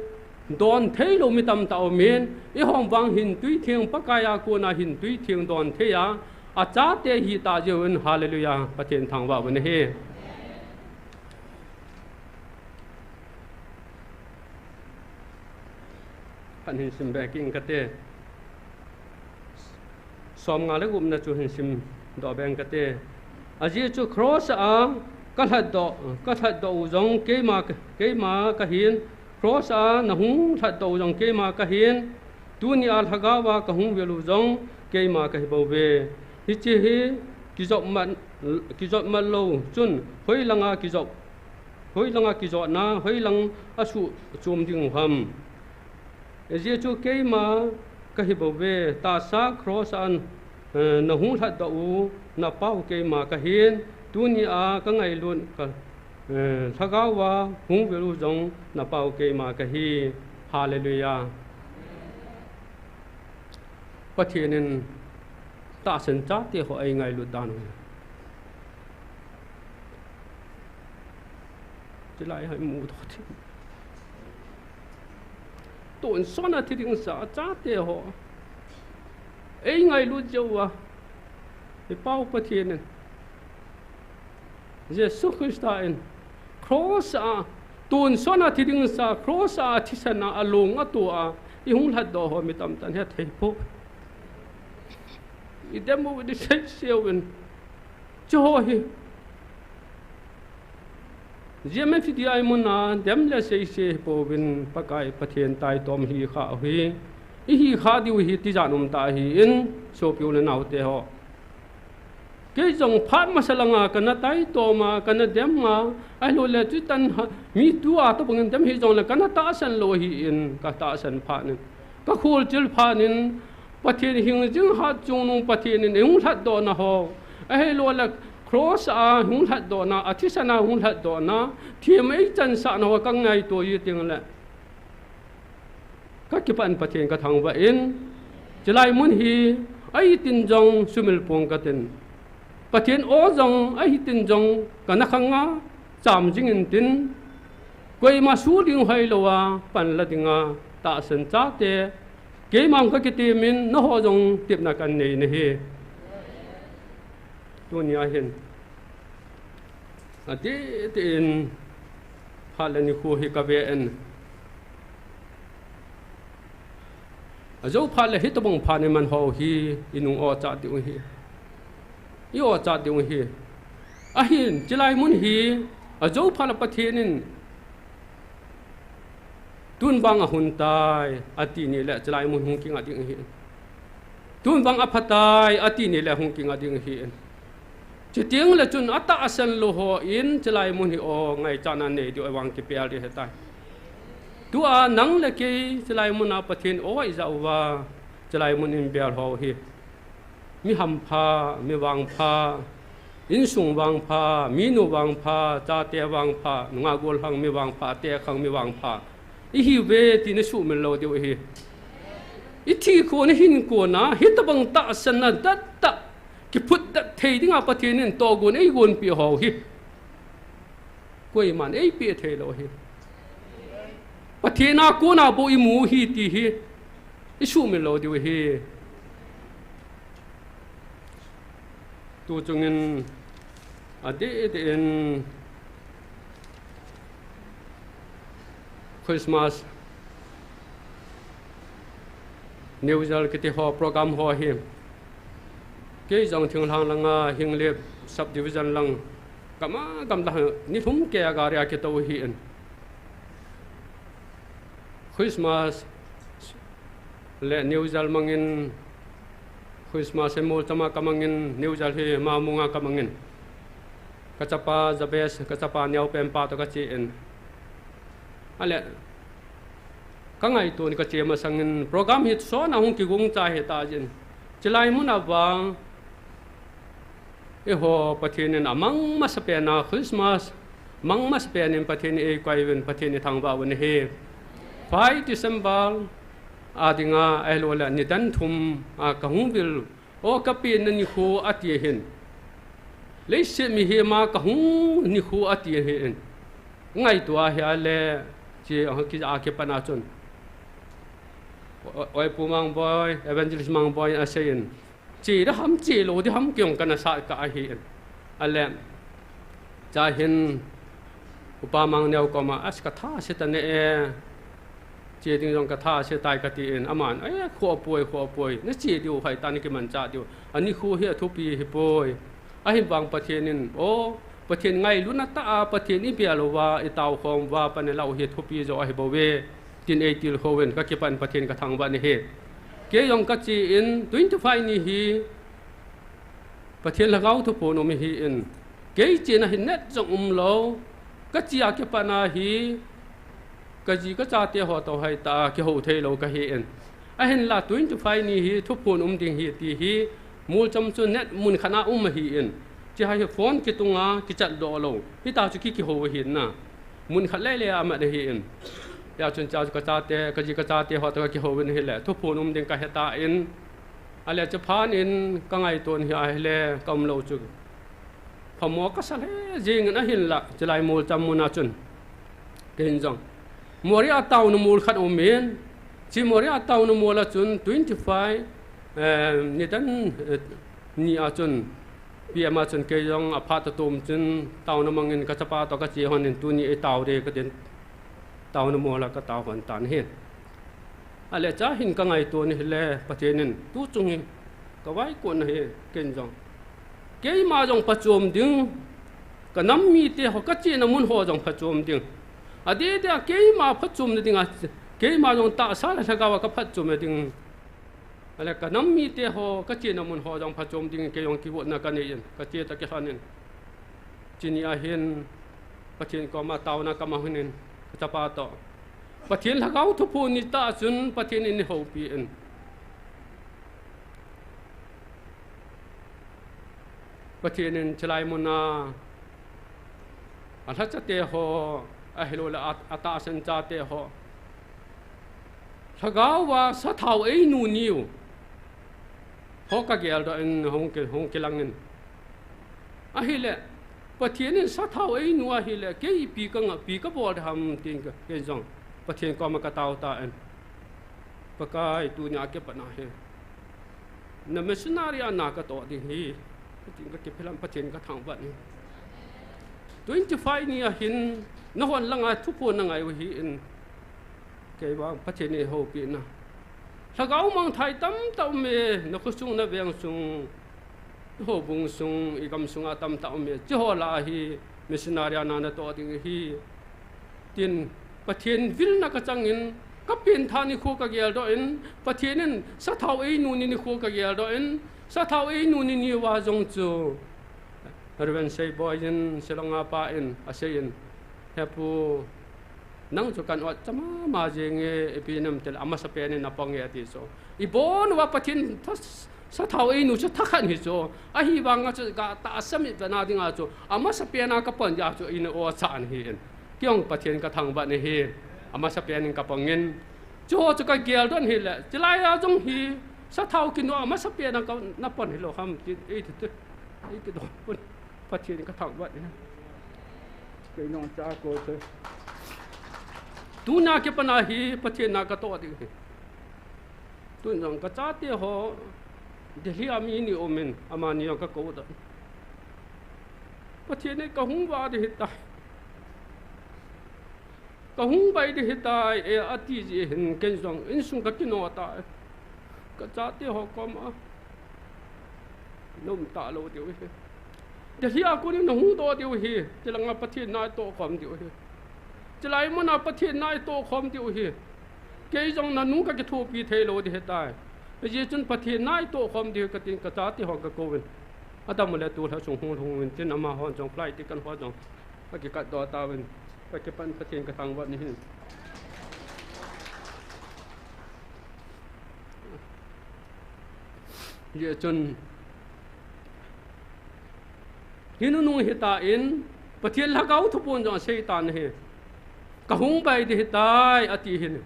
don thei lou mi tamtah aumin, eihon vang hintui theng Pakai a kon a hintui theng don thei a, achate hita jeh uvin, hallelujah, Pathen thangvah uvin ahi. Khat hin sim be kit kate. Som nga le gup na chu hin sim doh be kate. Ajeh chu cross a kalhat doh, kalhat doh u jong keima, keima kahin, cross a nahung lhat doh u jong keima kahin, tuni a lhagao a kahung vil u jong keima kahi bouve. Hiche hi kijop mat, kijop mat lou chun hoilang a kijop, hoilang a kijotna, hoilang a suh chom ding u ham. Ajeh chu keima kahi bouve, tahsa cross a, eh, nahung lhatdoh u, napau keima kahin, tunia kangailut ka, eh, lhagao a hung vil u jong napau keima kahi. Hallelujah. Pathen in tahsan chate ho eingailut dan u hi. Chulai hi mu doh thei. Tonsot a thi ding sa chate ho eingailut jeh uva, i Pau Pathen in, Jesu Christa in, cross a, tonsot a thi ding sa, cross a thisan a, along a tua, ihung lhatdoh ho mi tamtah in hethei poi. Idem u, idei seiseu vin. Chuho hi. G M F D I mun a dem le seise hi pouvin, Pakai Pathen taitom hi kha u hi. Ihi kha diu hi tijat um tah ahin, sopi u le naote ho. Kei jong phat masa langa kana taitom a, kana dem a, ahilou le chutan ha, mi tua tobang in dem hi jongle kana tahsan lou ahin, ka tahsan phat in, ka kholchil phat in, Pathen hing jing hat chungnung Pathen in eihung lhatdoh na ho, ahilou le cross a hung lhatdoh na, athisan a hung lhatdoh na, thim eichansah na ho ka ngaito u teng le, ka kipah in Pathen ka thangvah in, chulai mun hi ahi tin jong sumil pong katin, Pathen o jong ahi tin jong kana khang a, cham jing in tin, koima su ding hoilou a pan la ding a tahsan chate, keima ka kitem in, naho jong tepna kan nei nahi. Tunia hin, adeh tah in, phat le nikho hi ka ve in, ajou phat le hitobang phat nei man ho hi, i nung o cha diu hi, i o cha diu hi. Ahin, chulai mun hi, ajou phat le Pathen in, tun vang ahun tai, ati ni le, chulai mun hung kinga ding ahi. Tun vang apha tai, ati ni le, hung kinga ding ahi. Chuteng le chun atahsan lou ho in, chulai mun hi o ngaichatna nei diu vang kipel ding ahitai. Tua nang le kei, chulai mun a Pathen o ija uva, chulai mun in bel ho hi. Mi hampha, mi vangpha, insung vangpha, minu vangpha, chate vangpha, nungah gollhang mi vangpha, tekhang mi vangpha ihiuve ti na sumil lou diu ahi. I thi kon, i hin kon a, hitobang tahsan na dettah, kiphutdet thei dinga Pathen in tohgon eigonpeh ho hi. Koiman eipeh thei lou ahi. Pathen a kona bou imu ahi ti hi i sumil lou diu ahi. Tu chungin adeh deh in Christmas, New Year kiti ho program ho hi. Kei jong thinglhang langa, Henglep subdivision lang, gam a gam lang, ni thum kei a gari a kitou ahin. Christmas le New Year mangin, Christmas hi Molcham a ka mangin, New Year hi Mamung a ka mangin. Ka chapa Jabez, ka chapa neopen pa toh ka che in. Ale, ka ngaito in ka che masangin, program hi sona hung kigong cha hita jin. Chulai mun a vang, eiho Pathen in amang masapen a Christmas, mang masapen in Pathen in eikoi uvin, Pathen in thangvah uvin ahi. Five December a dinga, ahilou le, nidan thum a ka hung vil, o ka penna nikho ati ahin. Leiset mihem a ka hung nikho ati ahin. Ngaito a hia le, che a ki, a kipat na chun. O, o, oi Pu Mangboi, Evangelist Mangboi in asei in. Che ding ham, che lou ding ham, kei jong kana sat kah ahin. Ale, cha hin, Upa Mangneo koma, as ka tha se ta ne e. Che ding jong ka tha se tai kati in, aman, e, kho poi, kho poi. Na che diu hai ta, na kimanchah diu. Ani kho hi athupi hi poi. Ahin vang Pathen in, o, Pathen ngailutna tah a, Pathen i bel uva, i tao khom uva, pan i lau hi thupi jo ahi bouve. Tin ei tilkhou in, ka kipan Pathen ka thangvah in ahi. Kei jong ka che in, twenty-five ni hi, Pathen lhagao thuphon um ahin. Kei chena hi net jong umlou, ka che a kipat na hi, Kaji kachate ho toh hoitah a kihou theilou kahi in. Ahinla twenty five ni hi thuphon um ding ahi ti hi, Molcham chu net mun khat a um ahi in. Chihai hi phone kitunga kichat doh lou. Hita chu ki kihou ahi na. Mun khat lele a mat ahi in. Hia chun cha kachate, kaji kachate ho toh kakihou in ahile thuphon um ding kahe tan. Ale chuphat in kangaito in ahile kaum lou chu phamo kasa lheh jing in ahinla, chulai Molcham mun a chun. Kei jong. Moreh a taona mol khat um in, chi Moreh a taona mol a chun twenty five, eh, nidan, eh, ni a chun, P M a chun kei jong aphat atom chun taona mang in kachapa toh kache hon in tuni eitao ding katin. Taona mol a katao hon tan ahi. Ale cha hin kangaito in ahile Pathen in tuchung hi kavaikon ahi kei jong. Keima jong phachom ding, kanam mite ho kachena mun ho jong phachom ding. Adeh deh a keima phachomna dinga, keima jong tahsa le lhagao a kaphatchomna ding. Ale kanam mite ho kachena mun ho jong phachom ding kei jong kigotna kanei in, kache toh kilhon in. Chuni a hin Pathen koma taona kamang in, kachapa toh. Pathen lhagao thuphon ni tah chun Pathen in eihoupi in. Pathen in chulai mun a alhachate ho, ahilouleh a, atahsan chate ho, lhagao a sathao einu niu ho kageldoh in hung ki, hung kilang in. Ahile, Pathen in sathao einu ahile, kei ipi kangah, ipi kabol ding ham tin ka, kei jong Pathen koma katao tan. Pakai, tunia kipat na hi na missionary a na katoh ding ahi, tin kakiphilam, Pathen kathangvah in. Twenty five ni a hin, nahon langa thuphon nangai u ahi in. Kei vang Pathen in eihoupi na. Lhagao mangthah tamtah um e, nakhosung, naveng sung, houbung sung, igam sunga tamtah um e. Chiho lah a hi missionary a na natoh ding ahi. Tin, Pathen vilna kachang in, kapengthah nikho kageldoh in, Pathen in sathao einu ni nikho kageldoh in, sathao einu ni niuva jong chu Reverend Seiboi in, Shillong a pa in, asei in, He pu, nang chu kan ot cha mama jing e, ipi nam tile amasapen in napang e ati chu. Ibon uva Pathen tha, sathao einu chu thakhat ahi chu. Ahivanga chu katahsa mi vena dinga chu amasapen a kapang jeh a chu eina ot cha ahi in. Kei jong Pathen kathangvah in ahi. Amasapen in kapang in. Chuho chu kageldoh in ahile, chulai a jong hi sathao kinu amasapen a kana pang hilou ham ti, eiti, eiti don pon. Pathen kathangvah in. Kei nung cha ko te. Tuna kipat a hi Pathen na katoh ding ahi. Tun jong kachate ho Delhi a mi ni um in, amani jong kakou tan. Pathen in kahung vah ding ahitai. Kahung bai ding ahitai, e, ati jeh hin kei jong insung kakino tai. Kachate ho koma nom talou diu ahi. Delhi a konin nahung doh diu ahi. Chulanga Pathen na itoh khom diu ahi. Chulai muna Pathen na itoh khom diu ahi. Kei jong nanung kakithopi theilou ding ahitai. Hijeh chun Pathen na itoh khom diu katin kachate ho kakou in. Adang le tulha sung hung lhung uvin tin amahon jong flight ticket ho jong kakikat doh tauvin. Kakipan Pathen kathangvah in ahi. Hijeh chun, hi nunung hitan, Pathen lhagao thuphon jong asei tan ahi. Kahung bai ding ahitai, ati ahin.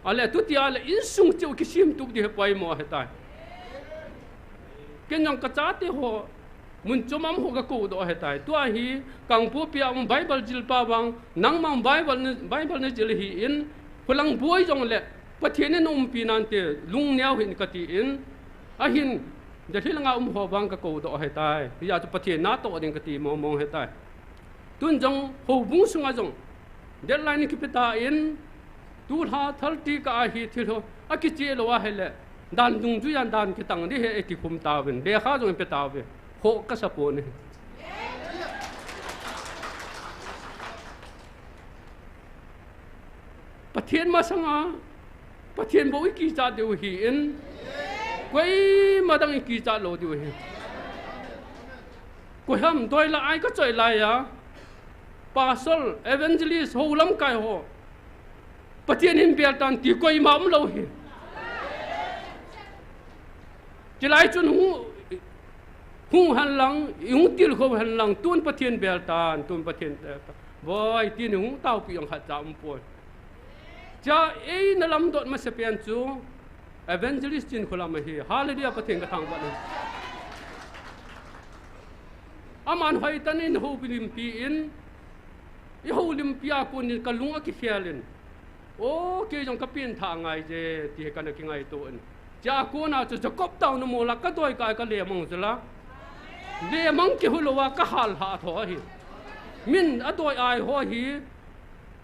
Ale tuti ale insung cheh u kisemtup ding hi poimo ahitai. Kei jong kachate ho, mun chom a um ho kakou doh ahitai. Tua hi, Kangpokpi a um Bible jilpa vang, nangma Bible na, Bible najil ahin, khulang boi jongle, Pathen in umpi nante, lungneo hih in katin, ahin, Delhi langa um ho vang kakou doh ahitai. Hijeh chun Pathen natoh ding kati mong mong ahitai. Tun jong houbung sunga jong deadline kipe tan, tulha thirty kah a hi thil ho akicheh lou ahile, dan dungjuia dan kitang ding ahi ati khum tauvin, lekha jong ipe tauve. Khoh kasa pon ahi. Pathen masanga, Pathen bou ikichat diu ahin, koima dang ikichat lou diu ahi. Koiham doi la ai kachoi laiya, pastor, evangelist, hou lamkai ho, Pathen in bel tan ti koima umlou hi. Chulai chun hung, hung hen lang, i hung tilkhou hen lang, tun Pathen bel tan, tun Pathen bel tan. Boi, tin hung taopi jong khatcha umpoi. Chua eina lamdot masapen chu Evangelist Chinkholam ahi. Hallelujah, Pathen kathangvah in. Aman hoitah in houlimpi in, i houlimpi a konin kalung akikhel in. O, kei jong kapengthah ngai je, ti hi kana kingaito in. Chua kona chu Jacob Town a mol a kadoi kai kalemang jula. Lemang kihou louva kahal lha tho ahi. Min adoi ai ho hi.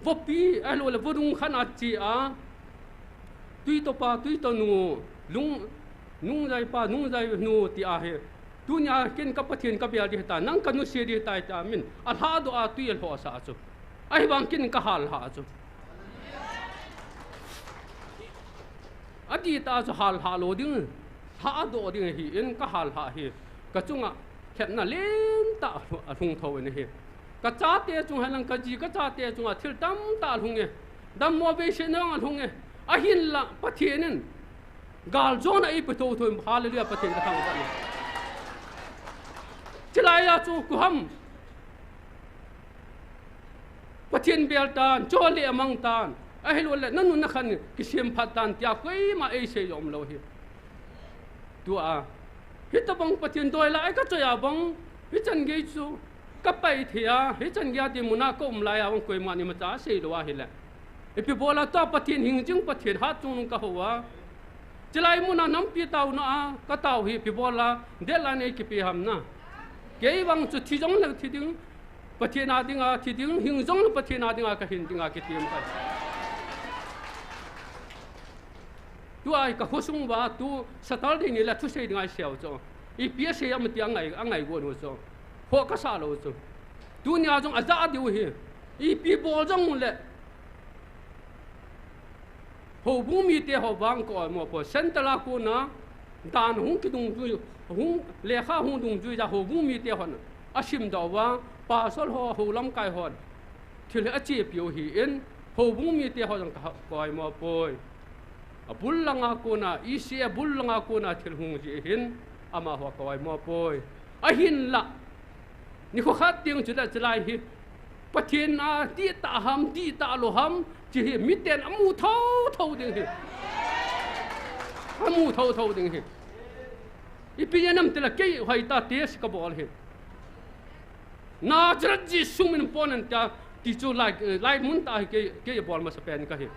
Vopi, ahilouleh vodung khat a che a. Tui topa, tui tonu, lung, nungjaipa, nungjai nu ti ahi. Tunia ken ka Pathen kabel ding ahitai, nang kanusia ding ahitai tia min alhadoh a tui alhohsah chu. Ahivang ken kahal lha chu. Adih tah chu hal lha lou ding, lhadoh ding ahin kahal lha hi. Kachunga lhepna lentah alhung thou in ahi. Kachate chung hen lang, kaji kachate chunga thil tamtah alhung e. Dammo beiseina jong alhung e. Ahinla Pathen in galjona eipe thou thou in, hallelujah, Pathen kathangvah in. Chulai a chu koi ham Pathen bel tan, chule amang tan. Ahilouleh nanu nakhan kisemphat tan tia koima eisei jong umlou hi. Tua hitobang Pathen doi la a kachoi a bang, hichan gei chu kapai thei a, hichan gei a dinmun a kaum lai a bang koiman imacha seilou ahile. Ipi bol a tua Pathen hingjing Pathen hatchungnung kahou a. Chulai mun a nampi taona a katao hi ipi bol a deadline eikipe ham na. Kei vang chu thi jongle thi ding, Pathen a dinga thi ding, hing jongle Pathen a dinga kahin dinga kitem kai. Tua hi kakhosung uva tu Saturday ni le thusei dinga iseiu chu. Ipi asei ham tia ngai, angai gon u chu. Khoh kasah lou chu. Tunia jong ajah diu hi. Ipi bol jongle houbung mite ho vang ka oimo poi. Central a kona dan hung kidungjui, hung lekha hung dungjui a houbung mite hon asimdoh uva, pastor ho, hou lamkai hon thil hi achepiu ahin, houbung mite ho jong ka, ka oimo poi. Abul langa kona, E C A bul langa kona thil hung jeh hin, amaho ka oimo poi. Ahinla, nikho khat teng chule chulai hi Pathen a dihtah ham, dihtah lou ham, chi hi miten amu thotho ding hi. Amu thotho ding hi. Ipi jeh ham itile kei hoitah test kabol hi. Nazareth Jesu min pon in tia, ti chu lai, lai mun tah hi kei, kei bol masapen kahi.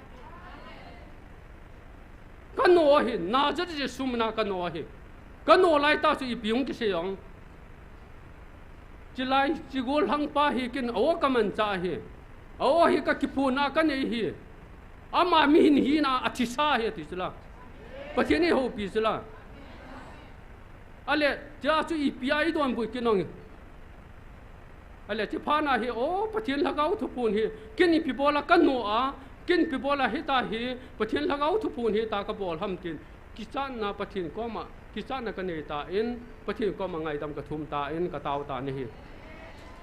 Kano ahi, Nazareth Jesu mina kano ahi. Kano laitah chu ipi hung kisei jong. Chulai, chi gollhangpa hi ken a-o kamanchah ahi. A-o hi kakiphonna kanei ahi. Ama mihin hina athisa ahi ati chula. Pathen in eihoupi chula. Ale, chua chu ipi a idonbut kit nung. Ale, chuphat na hi, o, Pathen Lhagao thuphon hi, ken ipi bol a kano a, ken ipi bol a hitia hi, Pathen Lhagao thuphon hitia kabol ham tin. Kichatna Pathen koma, kichatna kanei tan, Pathen koma ngaidam kathum tan, katao tan ahi.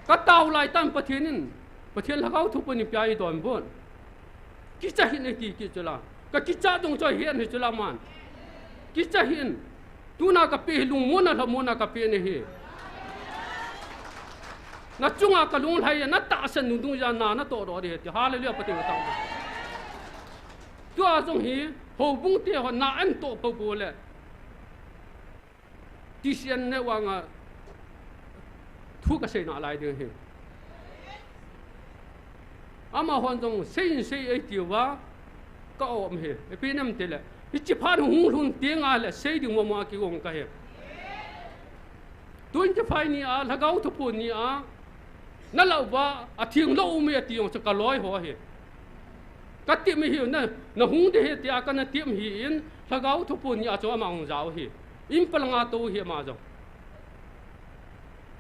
Katao laitah in Pathen in, Pathen Lhagao thuphon ipi a idonbut. Kicha hih in eiti kit chula. Kakichat dungjuiya hin hi chula man. Kicha hih in. Tuna kapeh hi lungmonna lhamonna kapeh nahi. Nachunga kalunglhai a natahsan nung dungjuiya na natoh doh ding ahi ti. Hallelujah, Pathen kathangvah. Tua jong hi, houbung te hon na antoh phabol le. T C N ne vanga thu kasei nalai ding ahi. Amahon jong sei in sei eiti uva ka-om ahi. Ipi jeh ham itile, hiche phat hung lhun teng le sei ding mama kigong kahi. Twenty-five ni a, Lhagao thuphon ni a, nalah uva, atheng lou um e ati jong chu kaloi ho ahi. Katep ahi, na, nahung ding ahi tia kana tep ahin, Lhagao thuphon ni a chu ama hung jao ahi. In palanga tou ahi ama jong.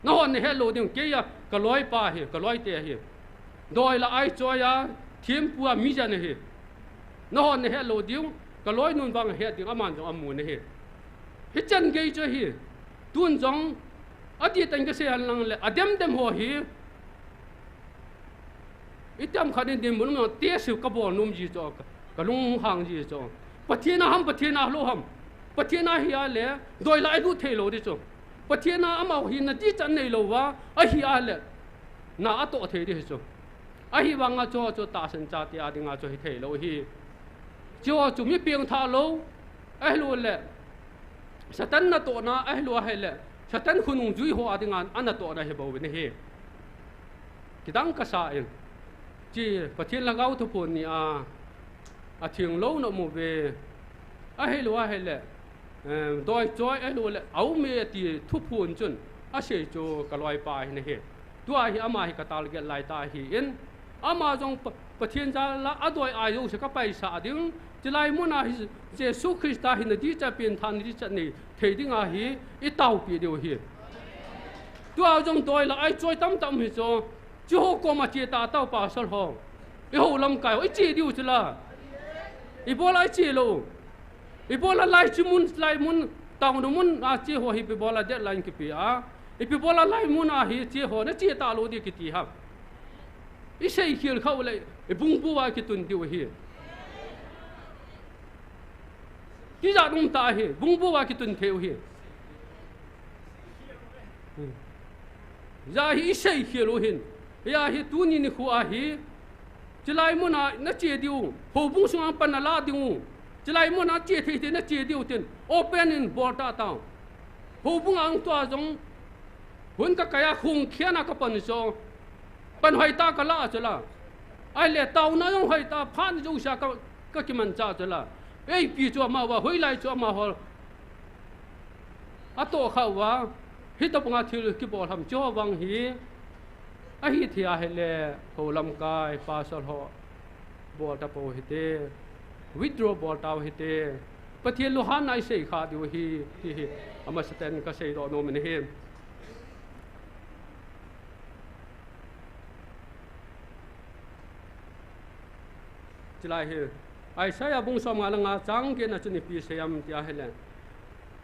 Nahon nahet lou ding, keiya kaloipa ahi, kaloite ahi. Doi la a ichoi a, thempu a mijen ahi. Nahon nahet lou ding, kaloinun vang ahet ding, aman jong amu nahi. Hichan gei chu ahi. Tun jong, adih tah in kasei hen lang le, adem dem ho hi. Itam khat in dinmun um jong, test kabol nom ji chu. Ka lunghang ji chu. Pathen a ham, Pathen a lou ham. Pathen a hi a le, doi la i lut thei lou di chu. Pathen a amau hi nadichat nei lou va, ahi a le, na atoh thei di hi chu. Ahivanga chu, chu tahsan chate a dinga chu hi thei lou hi. Chu, chu mi pengthah lou, ahilou le, Satan natohna, ahilou ahile, Satan khonung jui ho a dinga, anatohna hi bou in ahi. Kidang kasa in. Chi, Pathen Lhagao Thuphon ni a, atheng lou na mu ve. Ahilou ahile, em, doi choi ahilou le, aume ti thuphon chun, asei chu ka loipa hin ahi. Tua hi ama hi ka target lai ta hi in. Ama jong Pa-, Pathen jal a adoi a jouse ka paisa ding. Chulai mun a hi Jesu Christa hi nadichat pengthah nadichat nei thei dinga hi i taopi diu hi. Tua jong doi la i choi tamtah um hi chu. Chu ho koma che ta tao pastor ho. I ho lamkai ho i che diu chu la. Ibola i che lou. Ibola lai chi mun, lai mun, town mun a che ho hi ibola deadline kipe a. Ipi bola lai mun a hi che ho na che ta lou di kiti ham. I seikhel khah u le, i bungbu a kitun diu hi. Tijat um ta hi, bungbu a kitun thei u hi. Hijeh hin i seikhel u hin. Hijeh hin tuni nikho a hi, chulai mun a na che diu, houbung sunga pan na la diu. Chulai mun a che thei thei na che diu tin, open in bol ta tao. Houbung a hung tua jong, hun ka kai a hung khian a ka pan chu. Pan hoi ta ka la chu la. Ahile taona jong hoi ta phat jouse a ka, ka kimancha chu la. Eipi chu ama va hoilai chu ama hol. Atoh khah uva. Hitobanga thil kibol ham chu vang hi. Ahi thei ahile ho lamkai pastor ho. Bol ta pou hite. Withdraw bol tau hite. Pathen lunghanna i sei kha diu hi, ti hi. Amasa ten ka seidoh nom in ahi. Chulai hi, Isaiah bung som nga le nga chang get na chun ipi asei em tia ahile.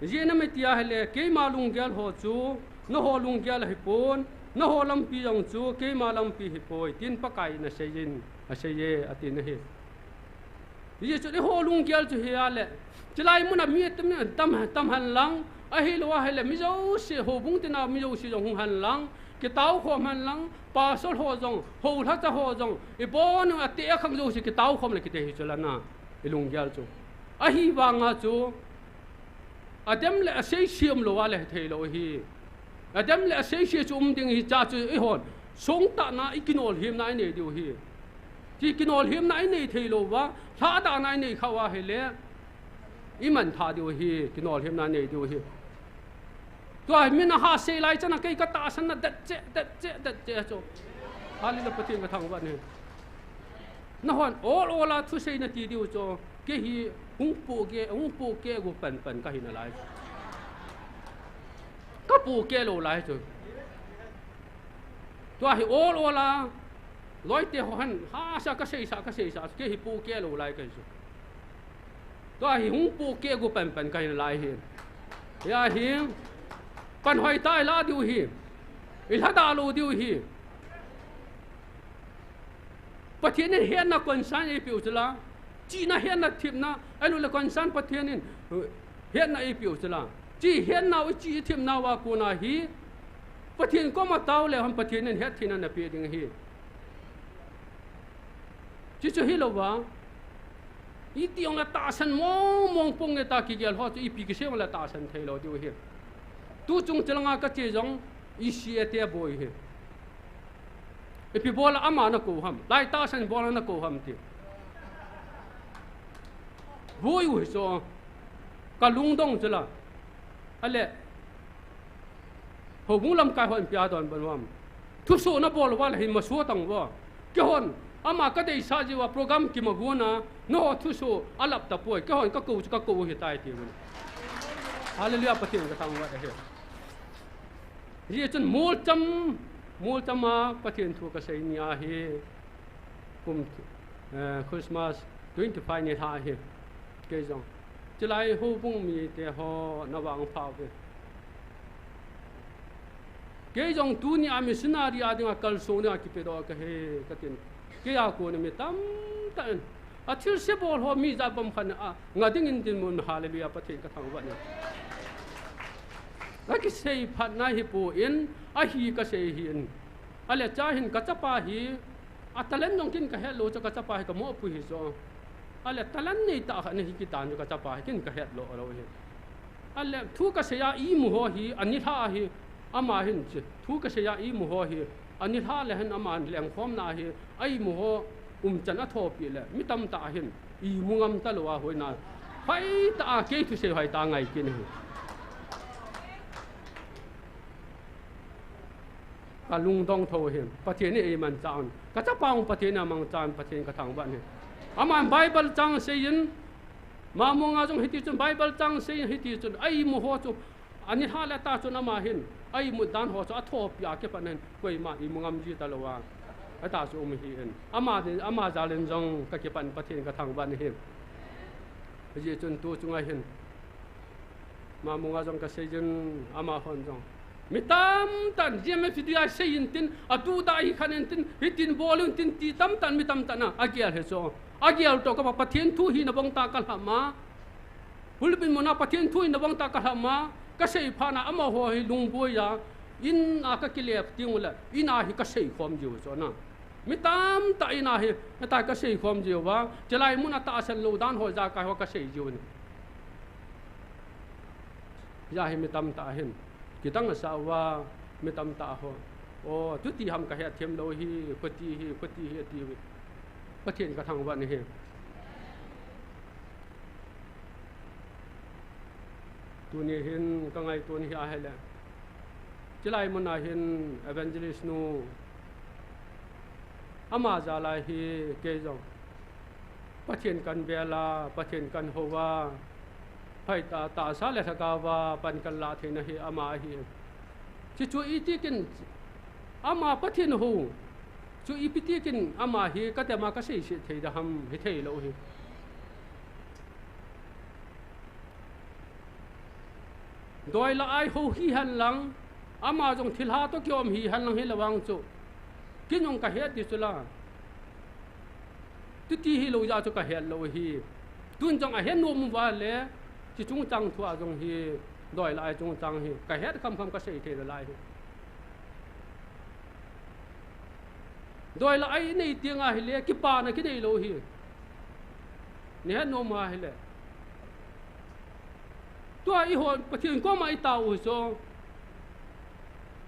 Ijeh inem tia ahile, keima lunggel ho chu, nangho lunggel ahipon, nangho lampi jong chu, keima lampi ahipoi, tin Pakai in asei in, asei e, ati na hi. Hijeh chun eiho lunggel chu hi ahile, chulai mun a mi tam, tam, tam hen lang, ahilou ahile, mi jouse, houbung tina mi jouse jong hung hen lang, kitao khom hen lang, pastor ho jong, hou lhacha ho jong, ibon u ate akhang jouse kitao khom le kiti hi chu la na, i lunggel chu. Ahivanga chu, adem le asei siam lou a le thei lou hi. Adem le asei sia chu um ding hi cha chu eihon. Songtahna i kinolhemna i nei diu hi. Ti kinolhemna i nei thei lou va, lhadahna i nei khah uva ahile. I man tha diu hi, kinolhemna i nei diu hi. Tua hi min a ha sei lai chan a kei ka tahsan na det che, det che, det che chu. Hallelujah, Pathen ka thangvah in. Nahon ol ol a thusei na ti diu chu, kei hi hung pohkeh, hung pohkeh gu panpan ka hi nalai. Ka pohkeh lou lai chu. Tua hi ol ol a, loite ho hen, hasa ka seisa, ka seisa, kei hi pohkeh lou lai ka hi chu. Tua hi hung pohkeh gu panpan ka hi nalai hi. Hijeh hin, pan hoi ta i la diu hi. I lhadah lou diu hi. Pathen in hetna concern eipeh u chu la. Chihna, hetna, thepna, ahilou le concern Pathen in, eh, hetna eipeh u chu la. Chi hetnau, i chih i thepnau a kona hi, Pathen koma tao le hon Pathen in hettheina napeh ding ahi. Chuchu hilou va, iti jong le tahsan mong mong pong e ta kigel ho chu ipi kisei jong le tahsan thei lou diu ahi. Tuchung chilanga ka che jong, E C A te aboi hi. Ipi bola ama na kou ham, lai tahsan bola na kou ham ti. Boi u hi chu, ka lungdong chu la. Ale, houbung lamkai hon ipi a donbut u ham. Thuso na bol uva le hin masuh tang uvo. Keihon, ama ka deisah jeh uva program kimagon a, nangho thuso alap tapoi. Keihon ka kou chu ka kou u hitai ti uvin. Hallelujah, Pathen ka thangvah e. Hijeh chun molcham, molcham a Pathen thu ka sei ni ahi. Kum, eh, Christmas twenty five ni lha ahi. Kei jong. Chulai houbung mite ho na vang pha uve. Kei jong tuni a missionary a dinga kalsong dinga kipedoh kahi katin. Kei a kona mi tamtah in. Athilse bol ho mi jat bang khat a nga dingin dinmun, hallelujah, Pathen kathangvah e. Akisei phatna hi pon, ahi kasei hin. Ahile cha hin kachapa hi, a talent jong kin kahet lou chu kachapa hi kamohpui hi chu. Ahile talent nei tah khat ahi kitan chu kachapa hi kin kahet lou lou hi. Ahile thu kasei a imu ho hi, anilha hi, ama hin chu. Thu kasei a imu ho hi, anilha le hin ama lengkhomna hi, a imu ho umchan athopi le, mi tamtah hin, imu ngam talou a hoina. Hoitah a kei thusei hoitah ngai kit ahi. Kalungdong tho hi, Pathen in eimanchah un. Kachapa jong Pathen in amangchan, Pathen kathangvah e. Aman Bible chang seiyin, Mamunga jong hiti chun Bible chang seiyin hiti chun, a imu ho chu, anilha le atah chun ama hin, a imut dan ho chu athopi a kipat in, koima imu ngam ji talou a. Atah chu um ahin. Ama, ama jal in jong kakipan Pathen kathangvah e. Hijeh chun tu chunga hin. Mamunga jong kaseiyin, amahon jong. Mi tamtah in, G M F D I seiyin tin, atudah hi khan in tin, hitin bol in tin, ti tamtah in, mi tamtah in, agel hi chu. Agel toh kapa Pathen thu hina bang tah kalhama. Pulpit muna Pathen thu hina bang tah kalhama. Kasei phat na amaho hi lungboi a. In a kakilep ding ule, in a hi kasei khom jiu chu na. Mi tamtah in a hi, hita kasei khom jiu va. Chulai mun a tahsan lou dan ho ijakai ho kasei jiu ne. Hijeh hin mi tamtah hin. Kidang asa uva, mi tamtah ho. O, tuti ham kahet them lou hi, khuti hi, khuti hi, ati uve. Pathen kathangvah e. Tuni hin kangaito hi ahile. Chulai mun a hin evangelist nu. Ama jal a hi kei jong. Pathen kavel a, Pathen kahou a, phatah a tahsa le lhagao a pan kalah theina hi ama ahi. Chuchu iti kin ama Pathen hou, chu ipi ti kin ama hi katema kaseiset thei da ham hithei lou hi. Doi le ai hou hihen lang, ama jong thilha toh kium hihen lang hilou vang chu. Kei jong kahet ti chu la. Tuti hilou jeh a chu kahet lou hi. Tun jong ahet nom uva le, chi chungchang thu a jong hi, doi le ai chungchang hi. Kahet khamkham kasei thei nalai hi. Doi le ai nei teng ahile, kipana kinei lou hi. Nei het nom ahile. Tua eiho Pathen koma itao u chu.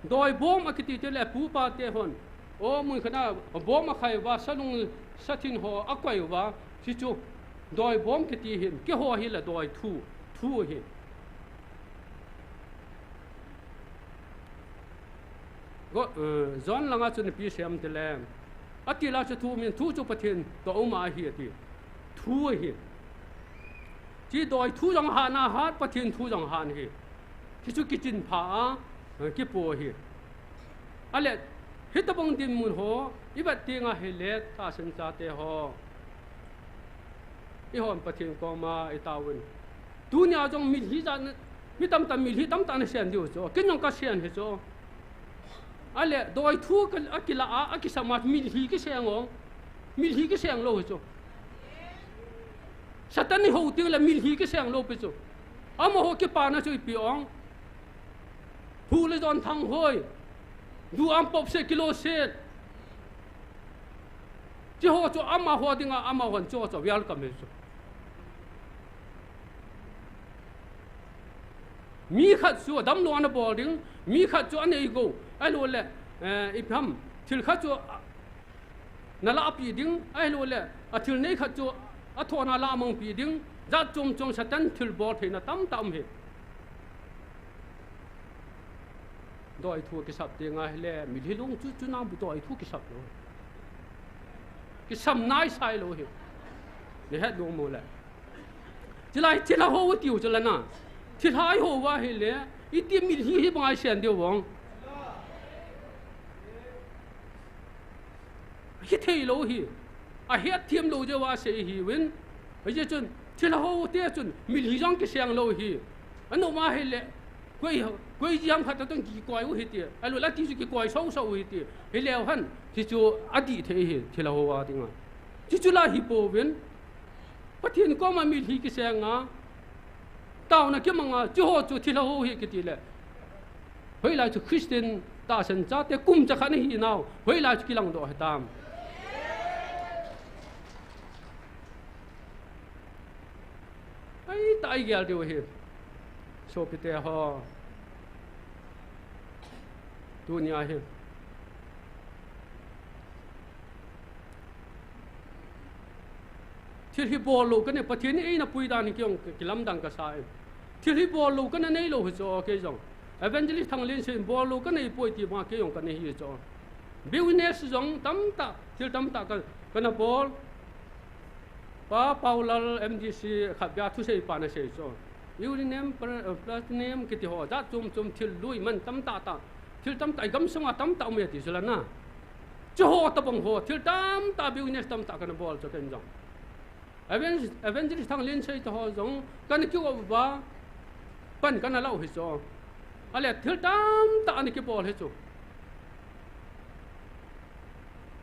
Doi bom akiti te le pupa te hon. O mun khat a bom akhai uva, salung sathin ho akoi uva. Hichu. Doi bom kiti hin. Keiho hi le doi thu. Thu hi. Go, eh, John langa chun ipi asei em tile. Ati la chu thu min thu chu Pathen toh uma ahi ati. Thu ahi. Chi doi thu jong hahna hat, Pathen thu jong hahna hi. Hichu kichin pha a, eh, kipo ahi. Ahile, hitabang dinmun ho, ivet teng ahile, tahsan chate ho. Eihon Pathen koma itao uvin. Tunia jong mitlhi jat, mi tamtah mitlhi tamtah nasen diu chu. Kei jong kasen hi chu. Ahile, doi thu ka, akila a, akisam a, mitlhi kiseng o. Mitlhi kiseng lou hi chu. Satan ihou teng le mitlhi kiseng lou pi chu. Amaho kipana chu ipi ong. Phu le jon thang hoi. Du am pop se kilo se. Chi ho chu amaho dinga, amahon chu chu welcome hi chu. Mi khat chu damlou ana bol ding, mi khat chu anei go, ahilou le, eh, ipi ham, thil khat chu, ah, nalah pi ding, ahilou le, athil nei khat chu, athona lah mang pi ding, jat chom chom Satan thilbol theina tamtah um hi. Doi thu kisap teng ahile, mitlhi lung chu, chu nang bu doi thu kisap lou. Kisam naisai lou hi. Nei het lou mo le. Chulai, thilha hou tiu chu la na. Thilha ihou uva ahile, iti mitlhi hi bang a isen diu vang. Hithei lou hi. Ahet them lou jeh uva asei ahiuvin. Hijeh chun, thilha hou te chun, mitlhi jong kiseng lou hi. Anom ahile, koi, koi jam khat a tong kikoi u hiti. Ahilou le ati chu kikoi soso u hiti. Hileu hen, hichu adih thei hi, thilha hou a dinga. Chuchu la hi pouvin, Pathen koma mitlhi kisenga, taona kimanga, chuho chu thilha ho hi kiti le. Hoilai chu Christian tahsan chate kum chakhat nahi nau, hoilai chu kilangdoh hitam. Ahi ta, i gel diu hi. Sopite ho. Tunia hi. Thil hi bol lou kanei, Pathen in eina pui dan hi kei jong kilamdang kasa e. Thil hi bol lou kana neilou hi chu kei jong. Evangelist Thanglinsei in bol lou kanei poi ti banga kei jong kanei hi chu. Business jong tamtah, thil tamtah ka, kana bol. Pa Paulal M D C khat bia thusei pa nasei chu. Uranium, pla-, uh, platinum kiti ho, jat chom chom thil lui man tamtah tah. Thil tamtah, i gamsunga tamtah um e ti chu la na. Chuho tabang ho, thil tamtah business tamtah kana bol chu ken jong. Evan-, Evangelist Thanglinsei te ho jong, kana kiu uva, pan kana lau hi chu. Ale thil tamtah ana kibol hi chu.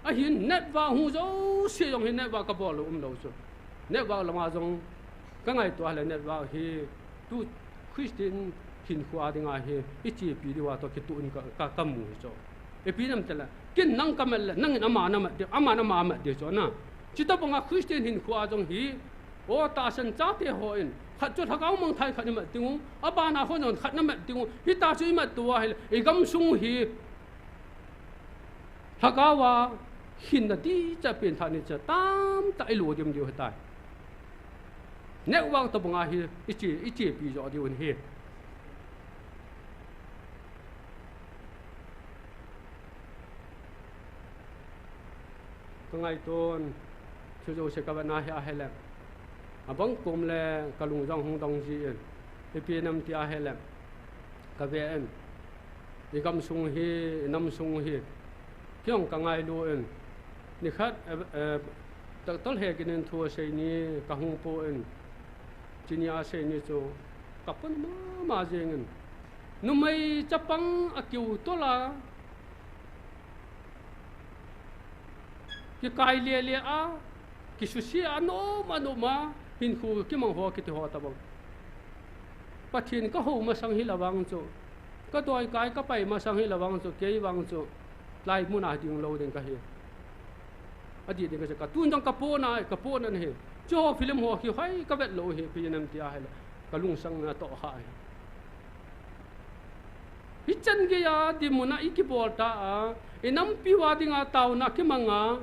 Ahin network hu jouse jong hi network kabol lou umlou chu. Network lama jong kangaito a le network hi tu Christian hinkho a dinga hi ichepi diuva toh kituh in ka, ka, kamu hi chu. Ipi nam tile, ken nang kamat le, nangin ama namat diu, aman ama amat diu chu na. Chuti banga Christian hinkho a jong hi, o tahsan chate hon, khat chu lhagao mangthah in khat imat diu, abana hon jong khat namat diu, hitia chu imat tou ahile, i gamsung hi, lhagao a hinna ding cha pengthah ni cha tamtah ilu dim diu hitai. Network tobanga hi iche, ichepi jo diu ahi. Ka ngaiton, chu jouse ka vetna hi ahile, abang kom le ka lung jong hung dong jin, ipi nam ti ahile, ka ve in, i gamsung hi, i namsung hi, kei jong ka ngailu in, nikhat, eh, eh, Doctor Hegin in thu asei ni ka hung pon, chunia asei ni chu ka pon mama jeng in, numei chapang a kiu tol a, kikai lele a, kisuse a, nom a nom a, hinkho kimang ho kiti ho tabang. Pathen ka hou masang hi la vang chu, ka doi kai ka pai masang hi la vang chu, kei vang chu, lai mun a ding lou ding ka hi. Adih ding ka chu, ka tun jong ka pon a, ka pon a hi. Chu ho film ho hi hoi ka vet lou hi, ipi nam ti ahile, ka lungsang na toh ha hi. Hichan geiya dinmun a i kibol ta a, i nampi uva dinga taona kimang a,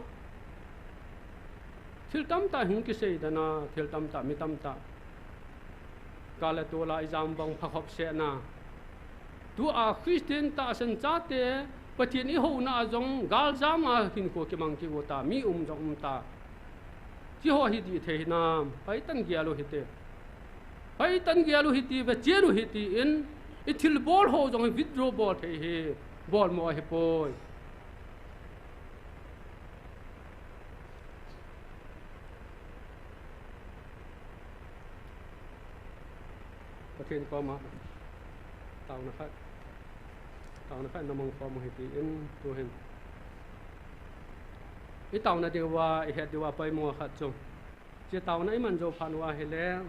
thil tamtah hung kisei dan a, thil tamtah, mi tamtah. Kal le tol a i jam vang phakhop seh na. Tua Christian tahsan chate, Pathen i houna a jong galjam a hinkho kimang kiu ta, mi um jong um ta. Chi ho hi dih thei hinam, paitan gel u hite. Paitan gel u hite, ve chen u hite in, i thilbol ho jong hi withdraw bol thei hi, bol mo ahi poi. Pathen koma taona khat, taona khat na mang khom u hite in, tu hin. I taona diuva, i het diuva poimo khat chu. Hiche taona i man jou phat uva ahile,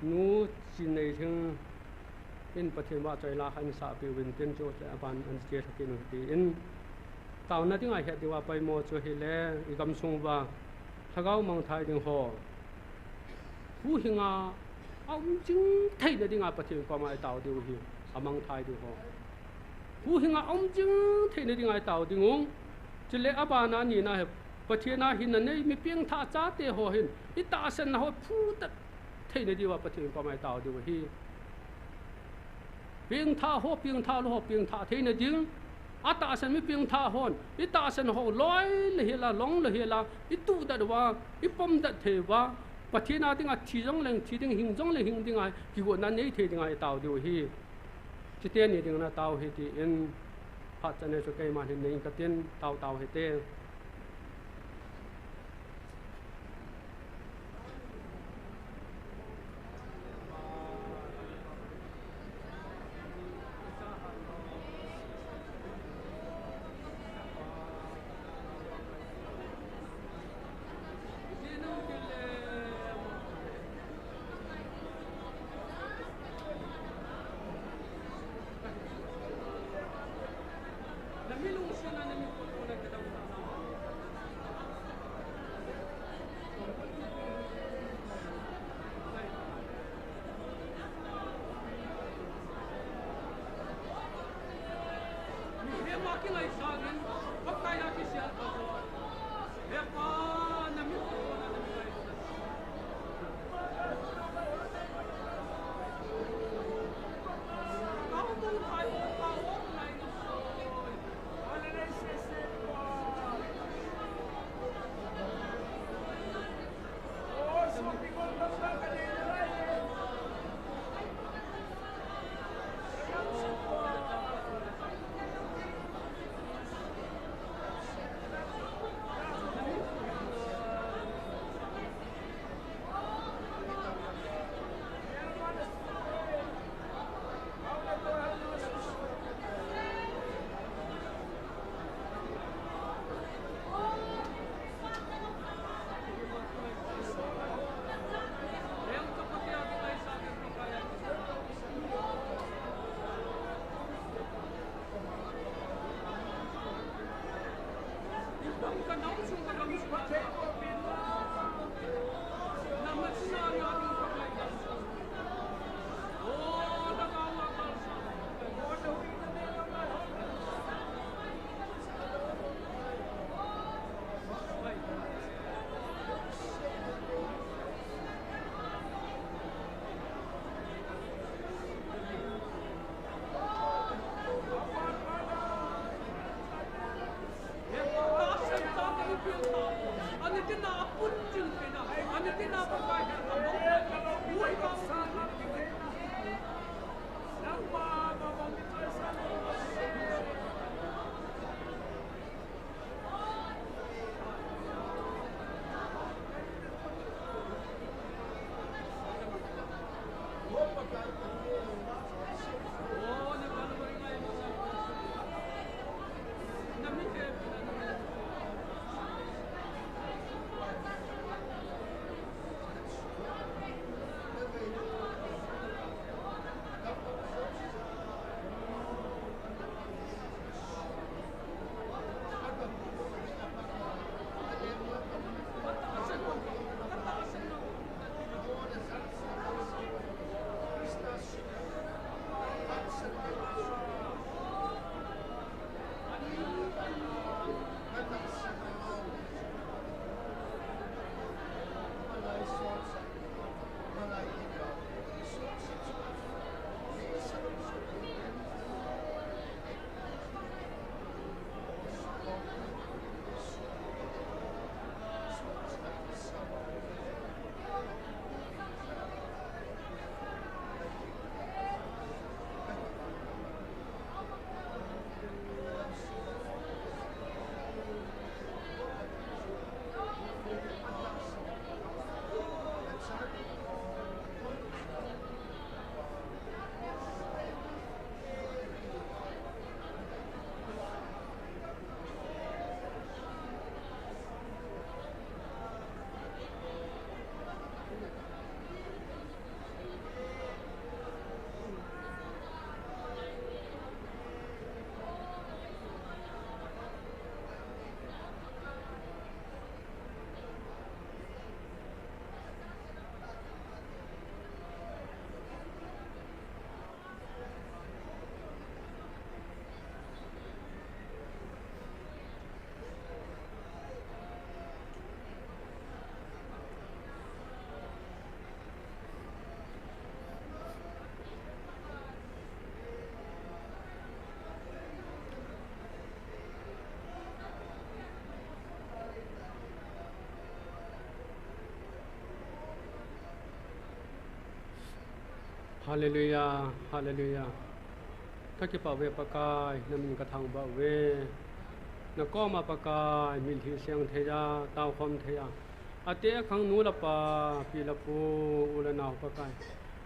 Nu Chineilhing in Pathen vahchoi la khat in sahpeh uvin tin, chuche aban an che lha kit u hite in, taona dinga i het diuva poimo chu ahile, i gamsung uva lhagao mangthah ding ho, huhhinga aum jing theina dinga Pathen koma i tao diu hi, amangthah diu ho. Huhhinga aum jing theina dinga i tao diu. Chule abana nina hi, Pathen a hinna nei mi pengthah chate ho hin, i tahsanna ho phutat theina diuva Pathen koma i tao diu ahi. Pengthah ho, pengthah lou ho, pengthah theina ding. Atahsan mi pengthah hon, i tahsan ho loi le hel a, long le hel a, i tuhdat uva, i pomdat thei uva, Pathen a dinga thi jong leng thi ding, hing jong leng hing dinga, kigotna nei thei dinga i tao diu ahi. Chuteni dingin na tao hite in, phat chate chu keiman hin nei katin, tao tao hite. Hallelujah, hallelujah. Kakipah uve Pakai, namin kathangvah uve. Nakoma Pakai, mitlhi seng thei a, taokhom thei a. Ate khang nu le pa, pi le pu, u le nao Pakai.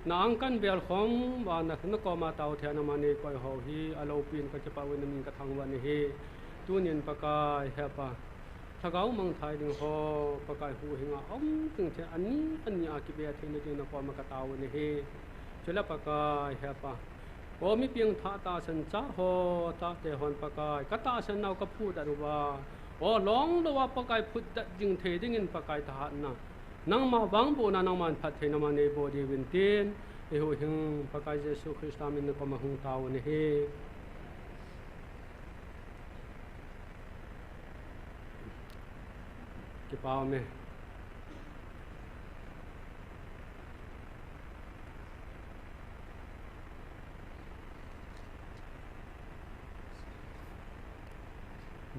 Na ang kan bel khom, ba na, nakoma tao thei a nama neikoi ho hi, aloupin kakipah uve namin kathangvah nahi. Tunin Pakai, hepa. Lhagao mangthai ding ho, Pakai huhhing a um ding thei, ani, ani a kibe theina ding nakoma katao nahi. Chule Pakai, hepa. O mi piangthah tahsan cha ho, chate hon Pakai, ka tahsan nau ka phutdoh uva. O lunglut a Pakai phutdoh jing thei dingin Pakai thahatna. Nangma vangbohna, nangman phattheina ma neiboh diuvin tin, i huhhing Pakai Jesu Christa min a koma hung tao u ahi. Kipa ume.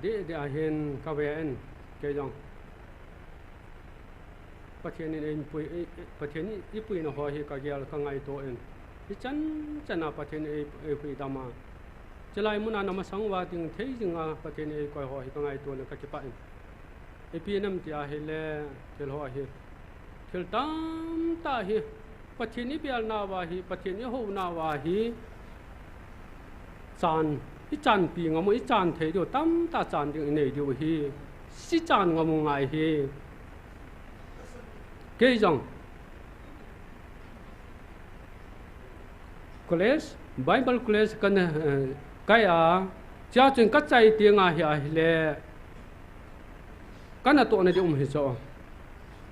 Dih dih ahin ka ve in, kei jong. Pathen in eipui, ei, ei, Pathen in eipuina ho hi ka gel ka ngaito in. Hichan chan a Pathen in ei, eipui dam a. Chulai mun a na masang uva ding thei jing a Pathen in eikoi ho hi ka ngaito in ka kipah in. Ipi nam ti ahile, thil ho hi. Thil tamtah hi. Pathen ibelna uva hi, Pathen ihouna uva hi. Chan, ichanpi ngam u, ichan thei diu, tamtah chan ding inei diu hi. Ichan ngam u ngai hi. Kei jong. College, Bible college kana, eh, kai a, chia chun ka chai teng ahi ahile. Kana tohna ding um hi chu.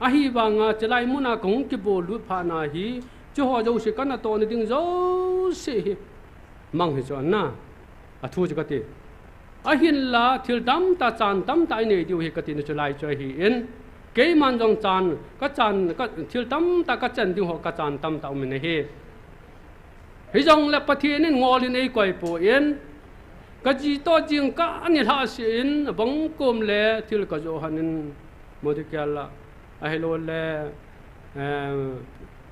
Ahivanga chulai mun a kahung kibol lut phat na hi, chuho jouse kana tohna ding jouse hi mang hi chu na. A thu chu kati. Ahinla thil tamtah chan tamtah inei diu hi kati na chulai chu ahin. Keiman jong chan, ka chan, ka thil tamtah ka chan ding ho ka chan tamtah um in ahi. Hijongle Pathen in ngol in eikoi poi. Ka ji toh jingkah a nilhah seh in, abang kom le thil ka joh hon in, medical a, ahilou le, eh,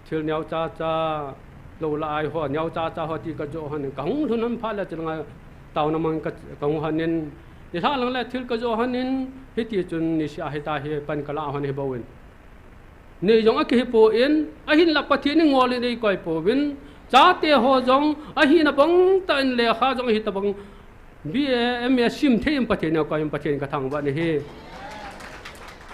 thil neocha cha, lou la ai ho, neocha cha ho ti ka joh hon in, ka hung lhun hon phat le chulanga taona mang ka, ka hung hon in, nilhah lang le thil ka joh hon in, hiti chun nisih a hita hi pan ka lah hon hi bou in. Nei jong akihi poi, ahinla Pathen in ngol in eikoi pouvin, chate ho jong, ahina bang tah in lekha jong ahi tabang, B A, M A sim thei in Pathen in akoi in Pathen ka thangvah in ahi.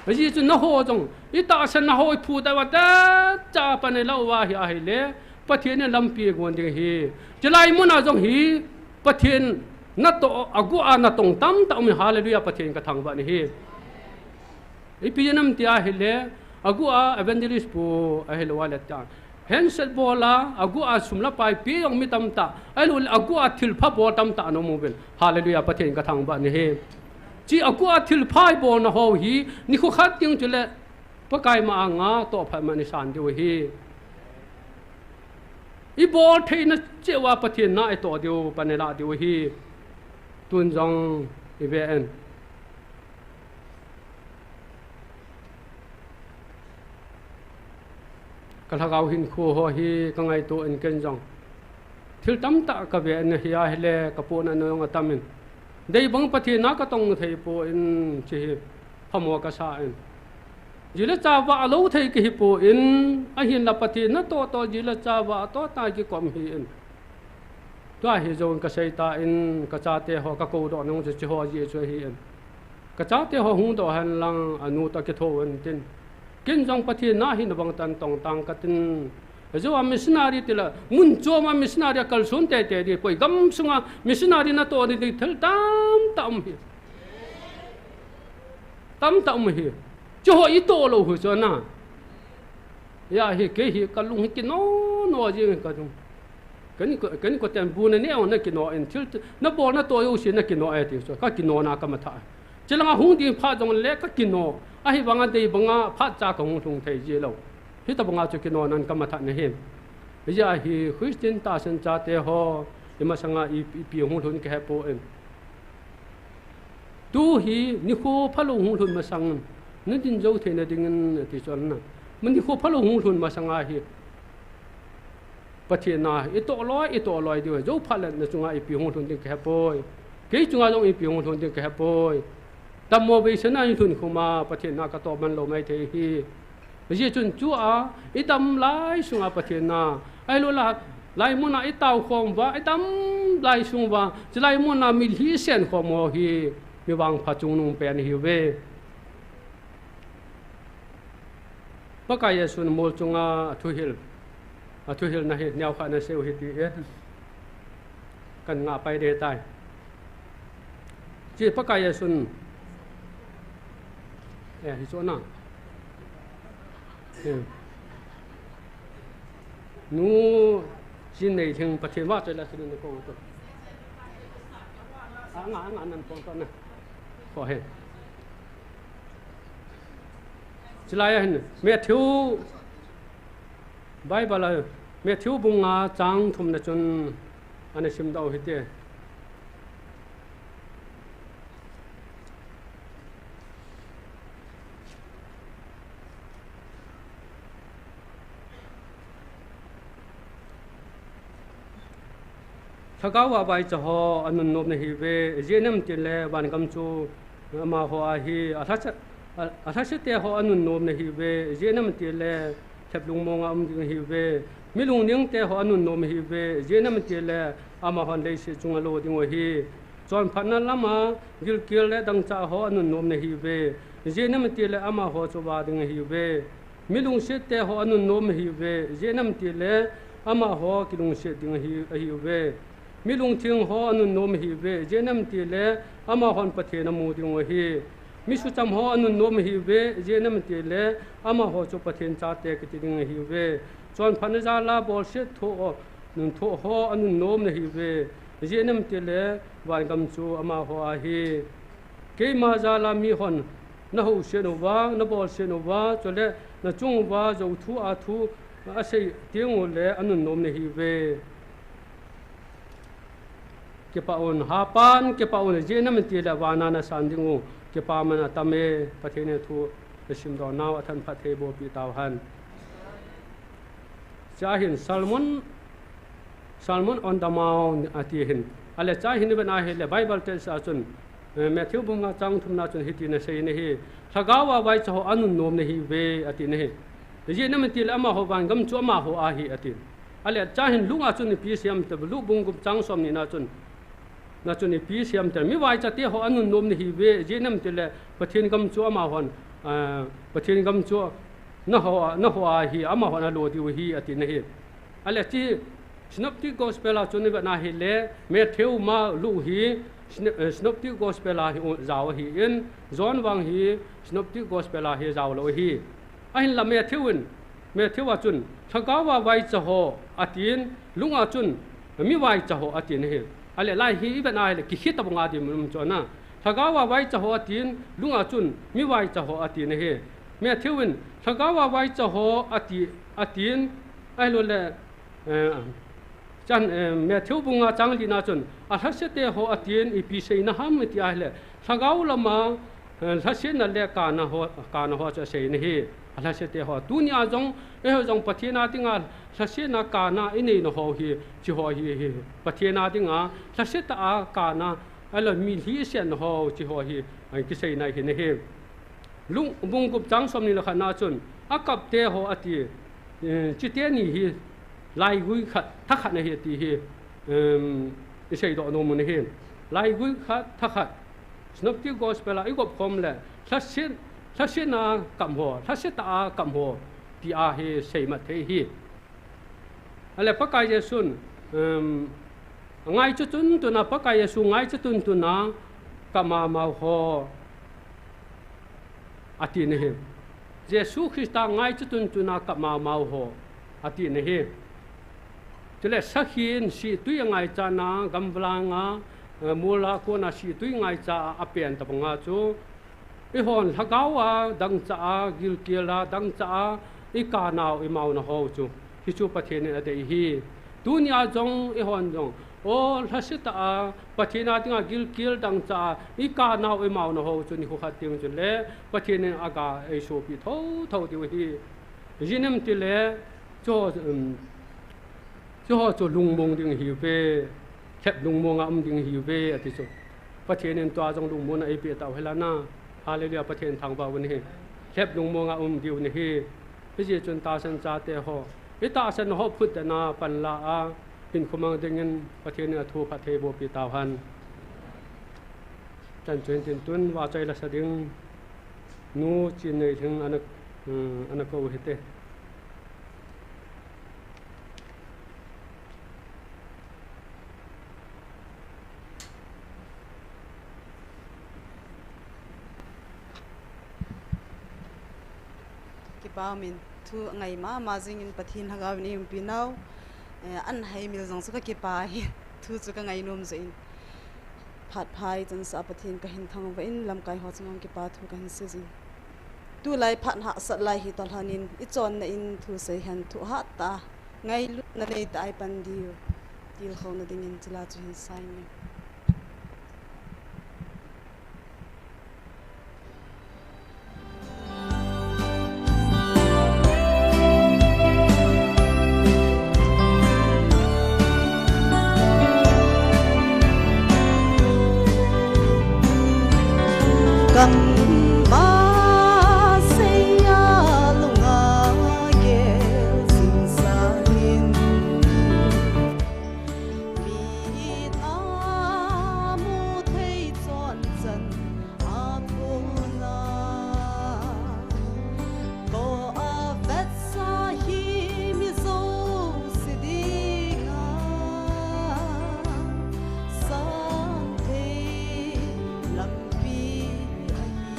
Ajeh chu nangho jong, itahsan nangho iphutdoh uva, techa pan ilah uva ahi ahile, Pathen in lampi agon ding ahi. Chulai mun a jong hi, Pathen natoh, aguh a natong tamtah um in, hallelujah, Pathen ka thangvah in ahi. Ipi jeh ham ti ahile, aguh a evangelist pu ahilou le ta. Handset bol a, aguh a sum le pai pe jong mi tamtah. Ahilou le aguh a thilpha bol tamtah ana um uvin. Hallelujah, Pathen ka thangvah in ahi. Chi aguh a thilpha ibolna ho hi, nikho khat ding chule, Pakai ma anga tohphat man isan diu ahi. Ibol theina cheh uva Pathen na itoh diu, pan ilah diu ahi. Tun jong ive in. Ka lhagao hinkho ho hi ka ngaito in ken jong. Thil tamtah ka ve in ahi ahile ka pohnatna jong atam in. Dei bang Pathen na ka tong thei poi chi hi phamo ka sa in. Ji le cha vah lou thei kahi poi, ahinla Pathen natoh toh ji le cha vah toh tah kikom hi in. Tua hi jong ka sei tan, ka chate ho ka koudoh nung chu, chu ho jeh chu ahi in. Ka chate ho hung doh hen lang, anu toh kitho hen tin. Ken jong Pathen na hina bang tan tong tang ka tin. Jou a missionary tila, mun chom a missionary a kalson teitei ding poi, gam sunga missionary natoh ding thil tamtah um hi. Tamtah um hi. Chu ho itoh lou hi chu na. Hijeh hin kei hi ka lung hi kino no jing ka dung. Kani ko, kani ko ten bu na neo na kino in thil t-, na bol natoh jouse na kino e ti chu. Ka kino na ka matha. Chulanga hung ding phat jong le ka kino. Ahivanga dei banga phat cha ka hung lhung thei ji lou. Hitabanga chu kino nan ka matha na hi. Hijeh hin Christian tahsan chate ho, i masanga i, ipi hung lhun ka he poi. Tu hi nikho phalou hung lhun masang, na din jou theina dingin ati chu na. Ma nikho phalou hung lhun masanga hi. Pathen na, itoh loi, itoh loi diu, jou phat le na chunga ipi hung lhun ding ka he poi. Kei chunga jong ipi hung lhun ding ka he poi. Tam mo vei sena in lhun khum a, Pathen na ka toh man lou mai thei hi. Hijeh chun chu a, i dam lai sunga Pathen na. Ahilou le, lai mun a i tao khom uva, i dam lai sung uva, chulai mun a mitlhi i sen khom ho hi, mi vangpha chungnung pen ihiuve. Pakai Jesun mol chunga athuhil, athuhilna hi neokhat na seiyu hite. Kan ngah pai ding tai. Chi Pakai Jesun. Eh, hi chu na. Eh. Nu Chinneilhing Pathen vahchoi le sinin ko to. Anga, anga nan pon to na. Ko he. Chulai a hin Matthew Bible a Matthew bung nga chang thum na chun ana simdoh u hite. Lhagao a vaicha ho anunnom nahiuve, ijeh inem itile vangam chu amaho ahi. Alhase, a, alhasete ho anunnom nahiuve, ijeh inem itile lhep lungmonga um ding ahiuve. Mi lunglhingte ho anunnom ahiuve, ijeh inem itile amahon leiset chunga lo dingu ahi. Chonphatna lama gilkel le dangchah ho anunnom nahiuve, ijeh inem itile amaho chu ava ding ahiuve. Mi lungsitte ho anunnom ahiuve, ijeh inem itile amaho kilungset ding ahi, ahiuve. Mi lungtheng ho anunnom ahiuve, ijeh inem itile amahon Pathen amu dingu ahi. Mi sucham ho anunnom ahiuve, ijeh inem itile amaho chu Pathen chate kiti ding ahiuve. Chonphatna jala bolset thoh, nun thoh ho anunnom nahiuve, ijeh inem itile vangam chu amaho ahi. Keima jala mihon nahousen uva, nabolsen uva, chule nachung uva jouthu a thu asei tengule anunnom nahiuve. Kipah un, hapan kipah un, ijeh inem itile vana nasan dingu kipaman atame. Pathen in thu nasimdoh nau athanphat thei boh peh tauhen. Chua hin Sermon, Sermon on the Mount ati hin. Ahile chua hin ivet na hile Bible text a chun, eh, Matthew bung nga chang thum na chun hitin asei nahi. Lhagao a vaicha ho anunnom nahiuve ati nahi. Ijeh inem itile amaho vangam chu amaho ahi ati. Ahile chua hin Luke a chun ipi asei em itile, Luke bung gup chang somni na chun, na chun ipi asei em itile, mi vaichate ho anunnom nahiuve, ijeh inem itile Pathen gam chu amahon, ah, Pathen gam chu naho, naho ahi, amahon alo diu ahi ati nahi. Ahile chi Synoptic Gospel a chun ivet na hile Matthew, Mark, Luke hi Syno-, eh, Synoptic Gospel a hi u-, jao ahin, John vang hi Synoptic Gospel a hi jao lou ahi. Ahinla Matthew in, Matthew a chun, lhagao a vaicha ho atin, Luke a chun, mi vaicha ho atin ahi. Ahile lai hi ivet na hile kikhel tabang a dinmun um chu ana. Lhagao a vaicha ho atin, Luke a chun, mi vaicha ho atin ahi. Matthew in, lhagao a vaicha ho ati, atin, ahilouleh, eh, Chan, eh, Matthew bung nga chang li na chun, alhasete ho atin ipi seina ham iti ahile, lhagao lama, eh, lhasetna le kana ho, kana ho chu asei nahi. Alhasete ho. Tunia jong, eiho jong Pathen a dinga lhasetna kana inei nau ho hi, chi ho hi, hi. Pathen a dinga lhase tah a kana, ahilou le mi lhingsetna ho, chi ho hi, eh, kiseina hi nahi. Luke bung gup chang somni le khat na chun, akapte ho ati, eh, chuteni hi laigui khat, thakhat ahi ati hi, em, iseidoh nom u ahi. Laigui khat, thakhat. Synoptic Gospel a igop khom le, lhaset, lhasetna kap ho, lhase tah a kap ho, tia hi seimat thei ahi. Ahile Pakai Jesun, um, ngaicha tuntuna, Pakai Jesu ngaicha tuntuna kap mama ho ati nahi. Jesu Christa ngaicha tuntuna kap mama ho ati nahi. Chule sakhin sihtwi angaichatna, gamvallanga, eh, mol a kona sihtwi ngaicha a apen tabanga chu, eihon lhagao a dangchah a, gilkel a dangchah a, ikanau imaunau ho chu, hichu Pathen in adei ahi. Tunia jong eihon jong, o lhase tah a, Pathen a dinga gilkel dangchah a, ikanau imaunau ho chu nikho khat teng chule, Pathen in aga eisopi thotho diu ahi. Ijeh inem itile, chu, um, Chuho chu lungmong ding ahiuve, lhep lungmonga um ding ahiuve, ati chu. Pathen in tua jong lungmonna eipeh tau henlang. Hallelujah, Pathen thangvah u ahi. Lhep lungmonga um diu ahi. Hijeh chun tahsan chate ho, itahsan ho phutdetna panla a, hinkho mang dingin Pathen in athu phatthei boh peh tauhen. Chan chun tin tun vahchoi lasa ding, Nu Chinneilhing ana, um, ana kou hite. Pamin thu ngai mama jingin Pathen Lhagao in eiumpi nau, eh, an haimil jong chu kakipah in, thu chu kangai nom jeh in. Phat pha i chansah Pathen kahin thangvah in, lamkai ho chunga kipa thu kahin sei jin. Tulai phat hahsat lai hi tolhon in, i chonna in thu sei hen, thu hat tah a ngailutna nei tah a i pan diu tilkhouna dingin chila chu hin sa inge. Kam ma seiya lunga gel jing sangin, mi in amu thei chon chan a kona, ko a vetsa hi mi jouse dinga sang thei lampi ahi.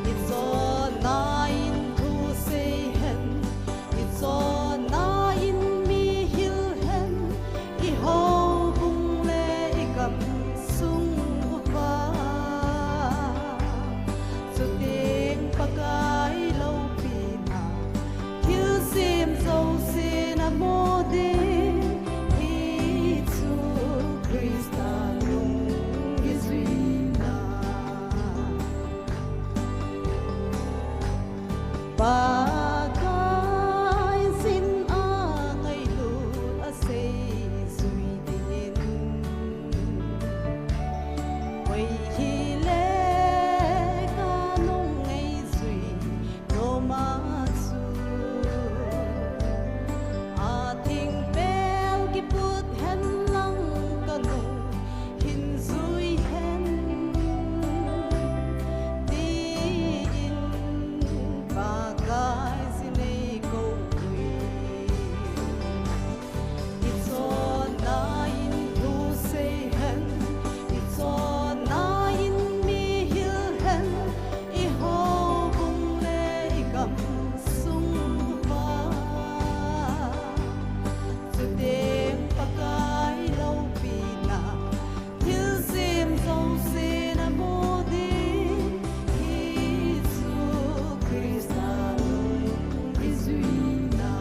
I chonna in thu sei hen, i chonna in mi hil hen, i houbung le i gamsung uva. Chuteng Pakai loupina, thilsem jousen amu ding, hichu Christa nung i juina. Pakai sin a ngailut a sei jui dingin, koi hile ka nung ngei jui nom a chu, a thingpel kiput hen lang ka nung hin jui hen, tin Pakai sin ei kou uvin. I chonna in thu sei hen, i chonna in mi hil hen, i houbung le i gamsung uva. Chuteng Pakai loupina, thilsem jousen amu ding, hichu Christa nung i juina.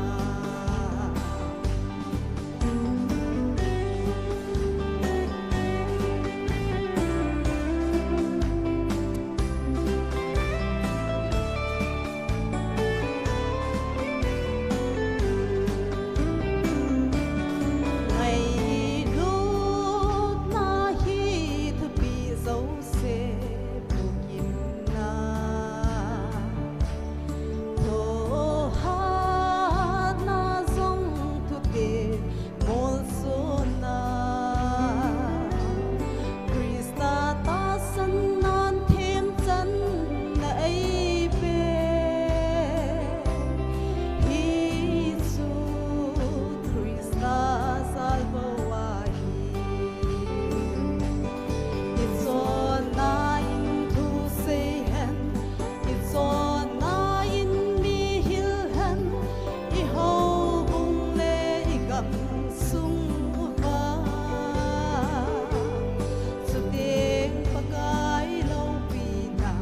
Ngailutna hi thupi jouse bukimna, thohhatna jong thute molsona, Christa tahsan nan themchanna eipe, hichu Christa jal bou ahi. I chonna in thu sei hen, i chonna in mi hil hen, i houbung le i gamsung uva. Chuteng Pakai loupina,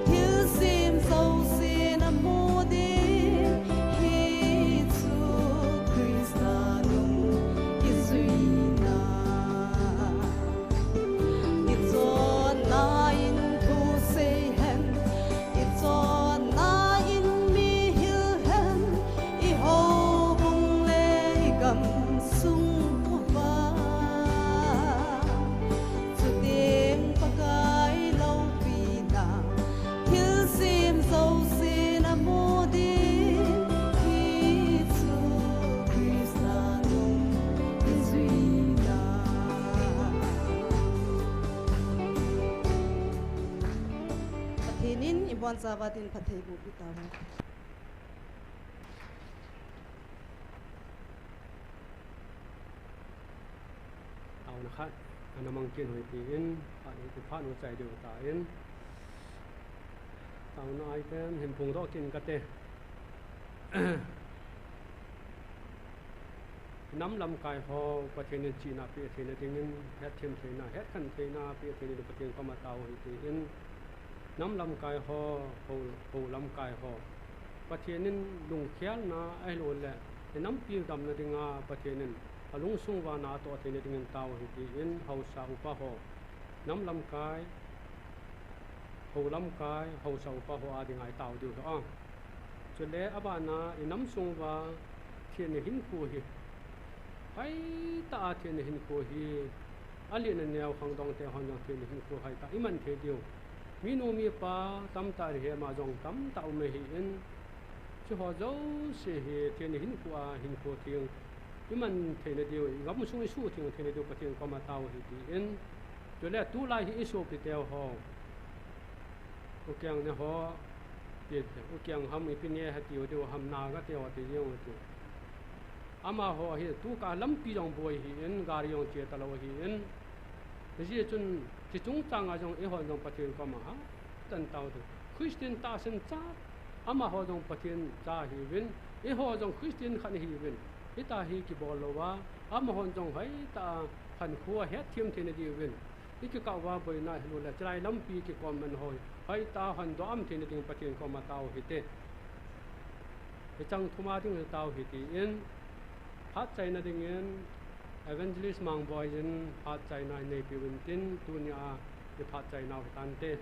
thilsem jousen amu ding, hichu Christa nung i juina. I chonna in thu sei hen, i chonna in mi hil hen, i houbung le i gamsung uva. Chuteng Pakai loupina, thilsem jousen amu ding, hichu Christa nung i juina. Pathen in ibonchauva din phattheiboh peh tauhen. Taona khat ana mang kit u hitin, phat hi phat u chai diu ahitan. Taona aiten hin phongdoh kit kate. Nam lamkai ho Pathen in chihna pe theina dingin, hetthem theina, hetkhen theina pe theina ding Pathen koma tao hite. Nam lamkai ho, hou, hou lamkai ho, Pathen in lungkhelna ahilouleh inampi damna dinga Pathen in alungsung uva na atoh theina dingin tao hite. Haosa upa ho, nam lamkai, hou lamkai, haosa upa ho a dinga itao diu hi a. Chule abana inam sung uva thina hinkho hi, hoitah a thina hinkho hi, alhin aneo khangdong te hon jong thina hinkho hoitah iman thei diu. Minu mipa tamtah ihem a jong tamtah um ahin, chuho jouse hi thina hinkho a hinkho theng iman theina diu, igamsung isuhtheng theina diu Pathen koma tao hite. Chule tulai hi isopi teho, U Kiang ne ho, ti, U Kiang ham ipi ne ha tiu diu ham, Naga teho ti diu ti. Amaho hi tukah lampi jong boi ahin, gari jong che talou ahin. Hijeh chun hiche chungchanga jong eihon jong Pathen koma hatah in tao diu. Christian tahsan cha, amaho jong Pathen cha ahiuvin, eiho jong Christian khat ihiuvin, hitia hi kibol louva, amahon jong hoitah a khankho a hetthem theina diuvin, ikikah uva boina ahilouleh chulai lampi kikom man ho hoitah a hondoh am theina ding Pathen koma tao hite. Hicheng thum a ding hi tao hite. Phat chaina dingin Evangelist Mangboi in phat chaina ineipiu intin, tunia iphat chainau hitante.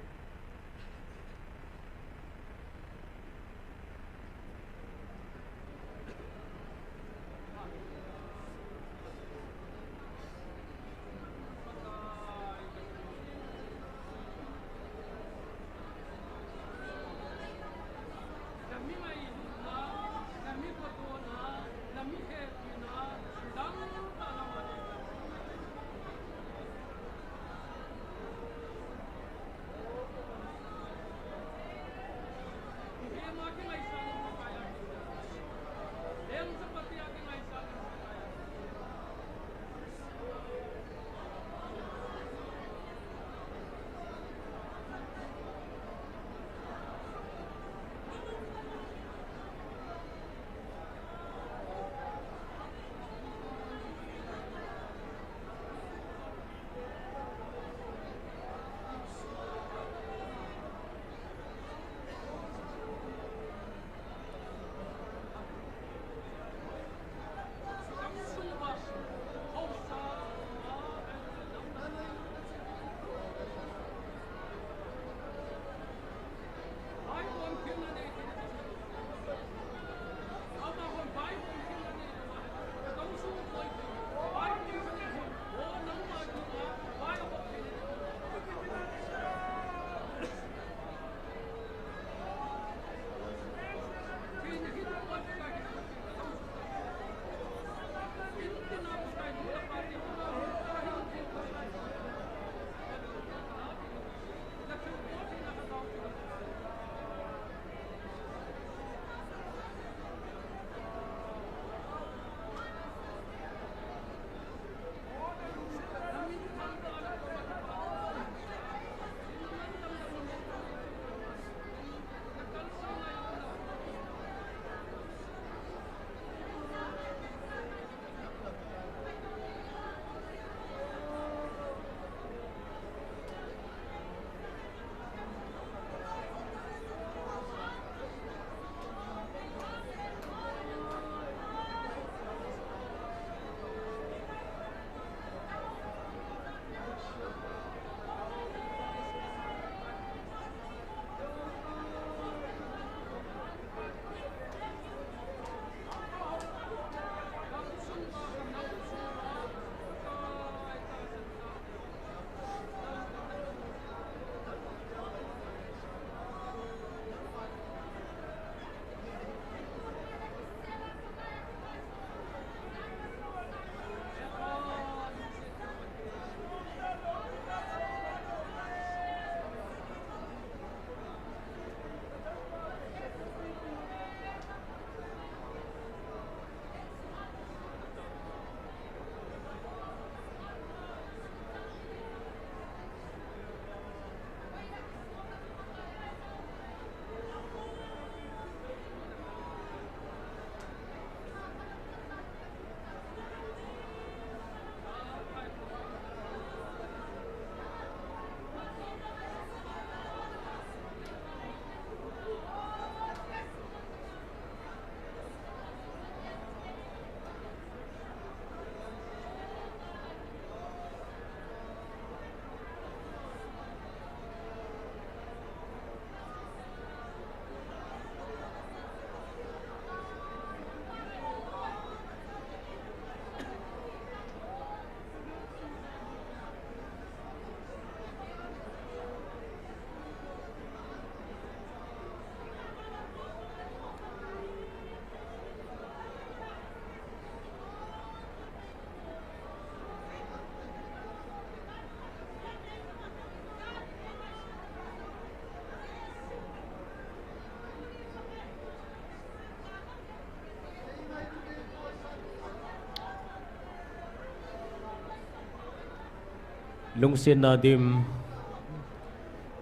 Lungsetna dim,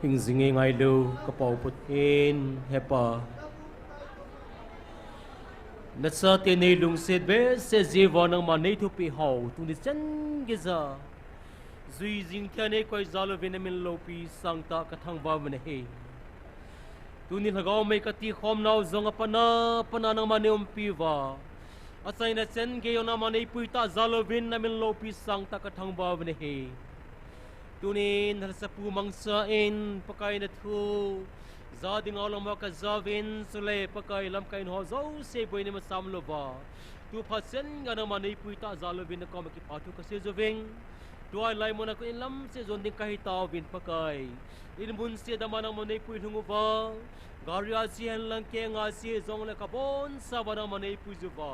hing jing ngei ngailou, ka Pa u Pathen, He Pa. Nachate nei lungset behseh jeh uva nangman nei thupeh hou, tuni chan geiya jui jing thei a nei koi jal uvin na min loupi sangtah ka thangvah uvin ahi. Tuni lhagao mei ka tikhom nau jong a pat a, pat a nangman nei umpi uva, achaina chan gei jong nangman nei pui tah jal uvin na min loupi sangtah ka thangvah uvin ahi. Tunin Lhasapu mangcha in Pakai na thu ja ding a lama ka ja uvin, chule Pakai lamkai in ho jouse boi nei masang louva, tu phat chan geiya nangman nei pui tah jal uvin na koma kipa thu ka sei uvin. Tua hilai mun a kon in lam seh jon ding ka hi tauvin Pakai. In mun seh dam a nangman nei pui lhung uva, gari a che hen lang keng a che jong le ka boncha uva nangman nei pui uva.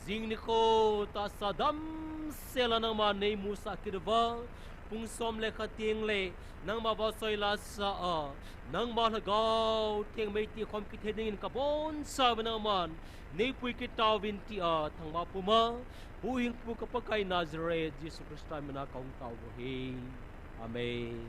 Jing nikho tahsa damsel a nangman nei musah kit uva, pung som le khat teng le nangma vahchoi la sa a, nangma Lhagao Theng mei tikhom kit thei dingin ka boncha uva nangman nei pui kit tauvin tia thangvah puma, huhhingpu ka Pakai Nazareth Jesu Christa min a ka hung tao u ahi. Amen.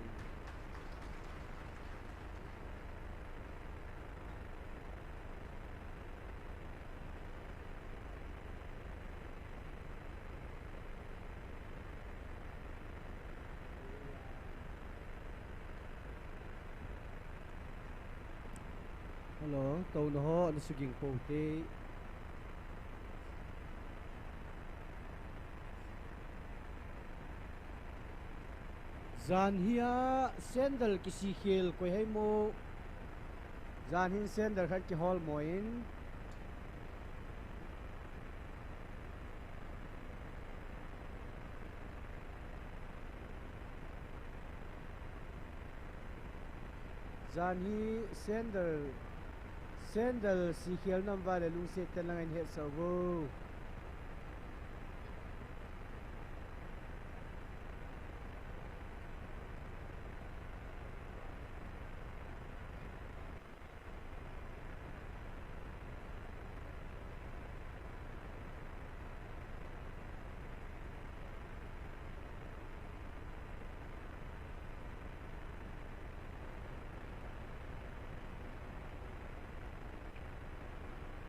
Hello, touna ho, ana suging pou te. Jan hi a sandal kisikhel koi hei mo. Jan hin sandal khat kihol mo in. Jan hi sandal, sandal sikhel nam vale lungset tah in lang in hetsah uvo.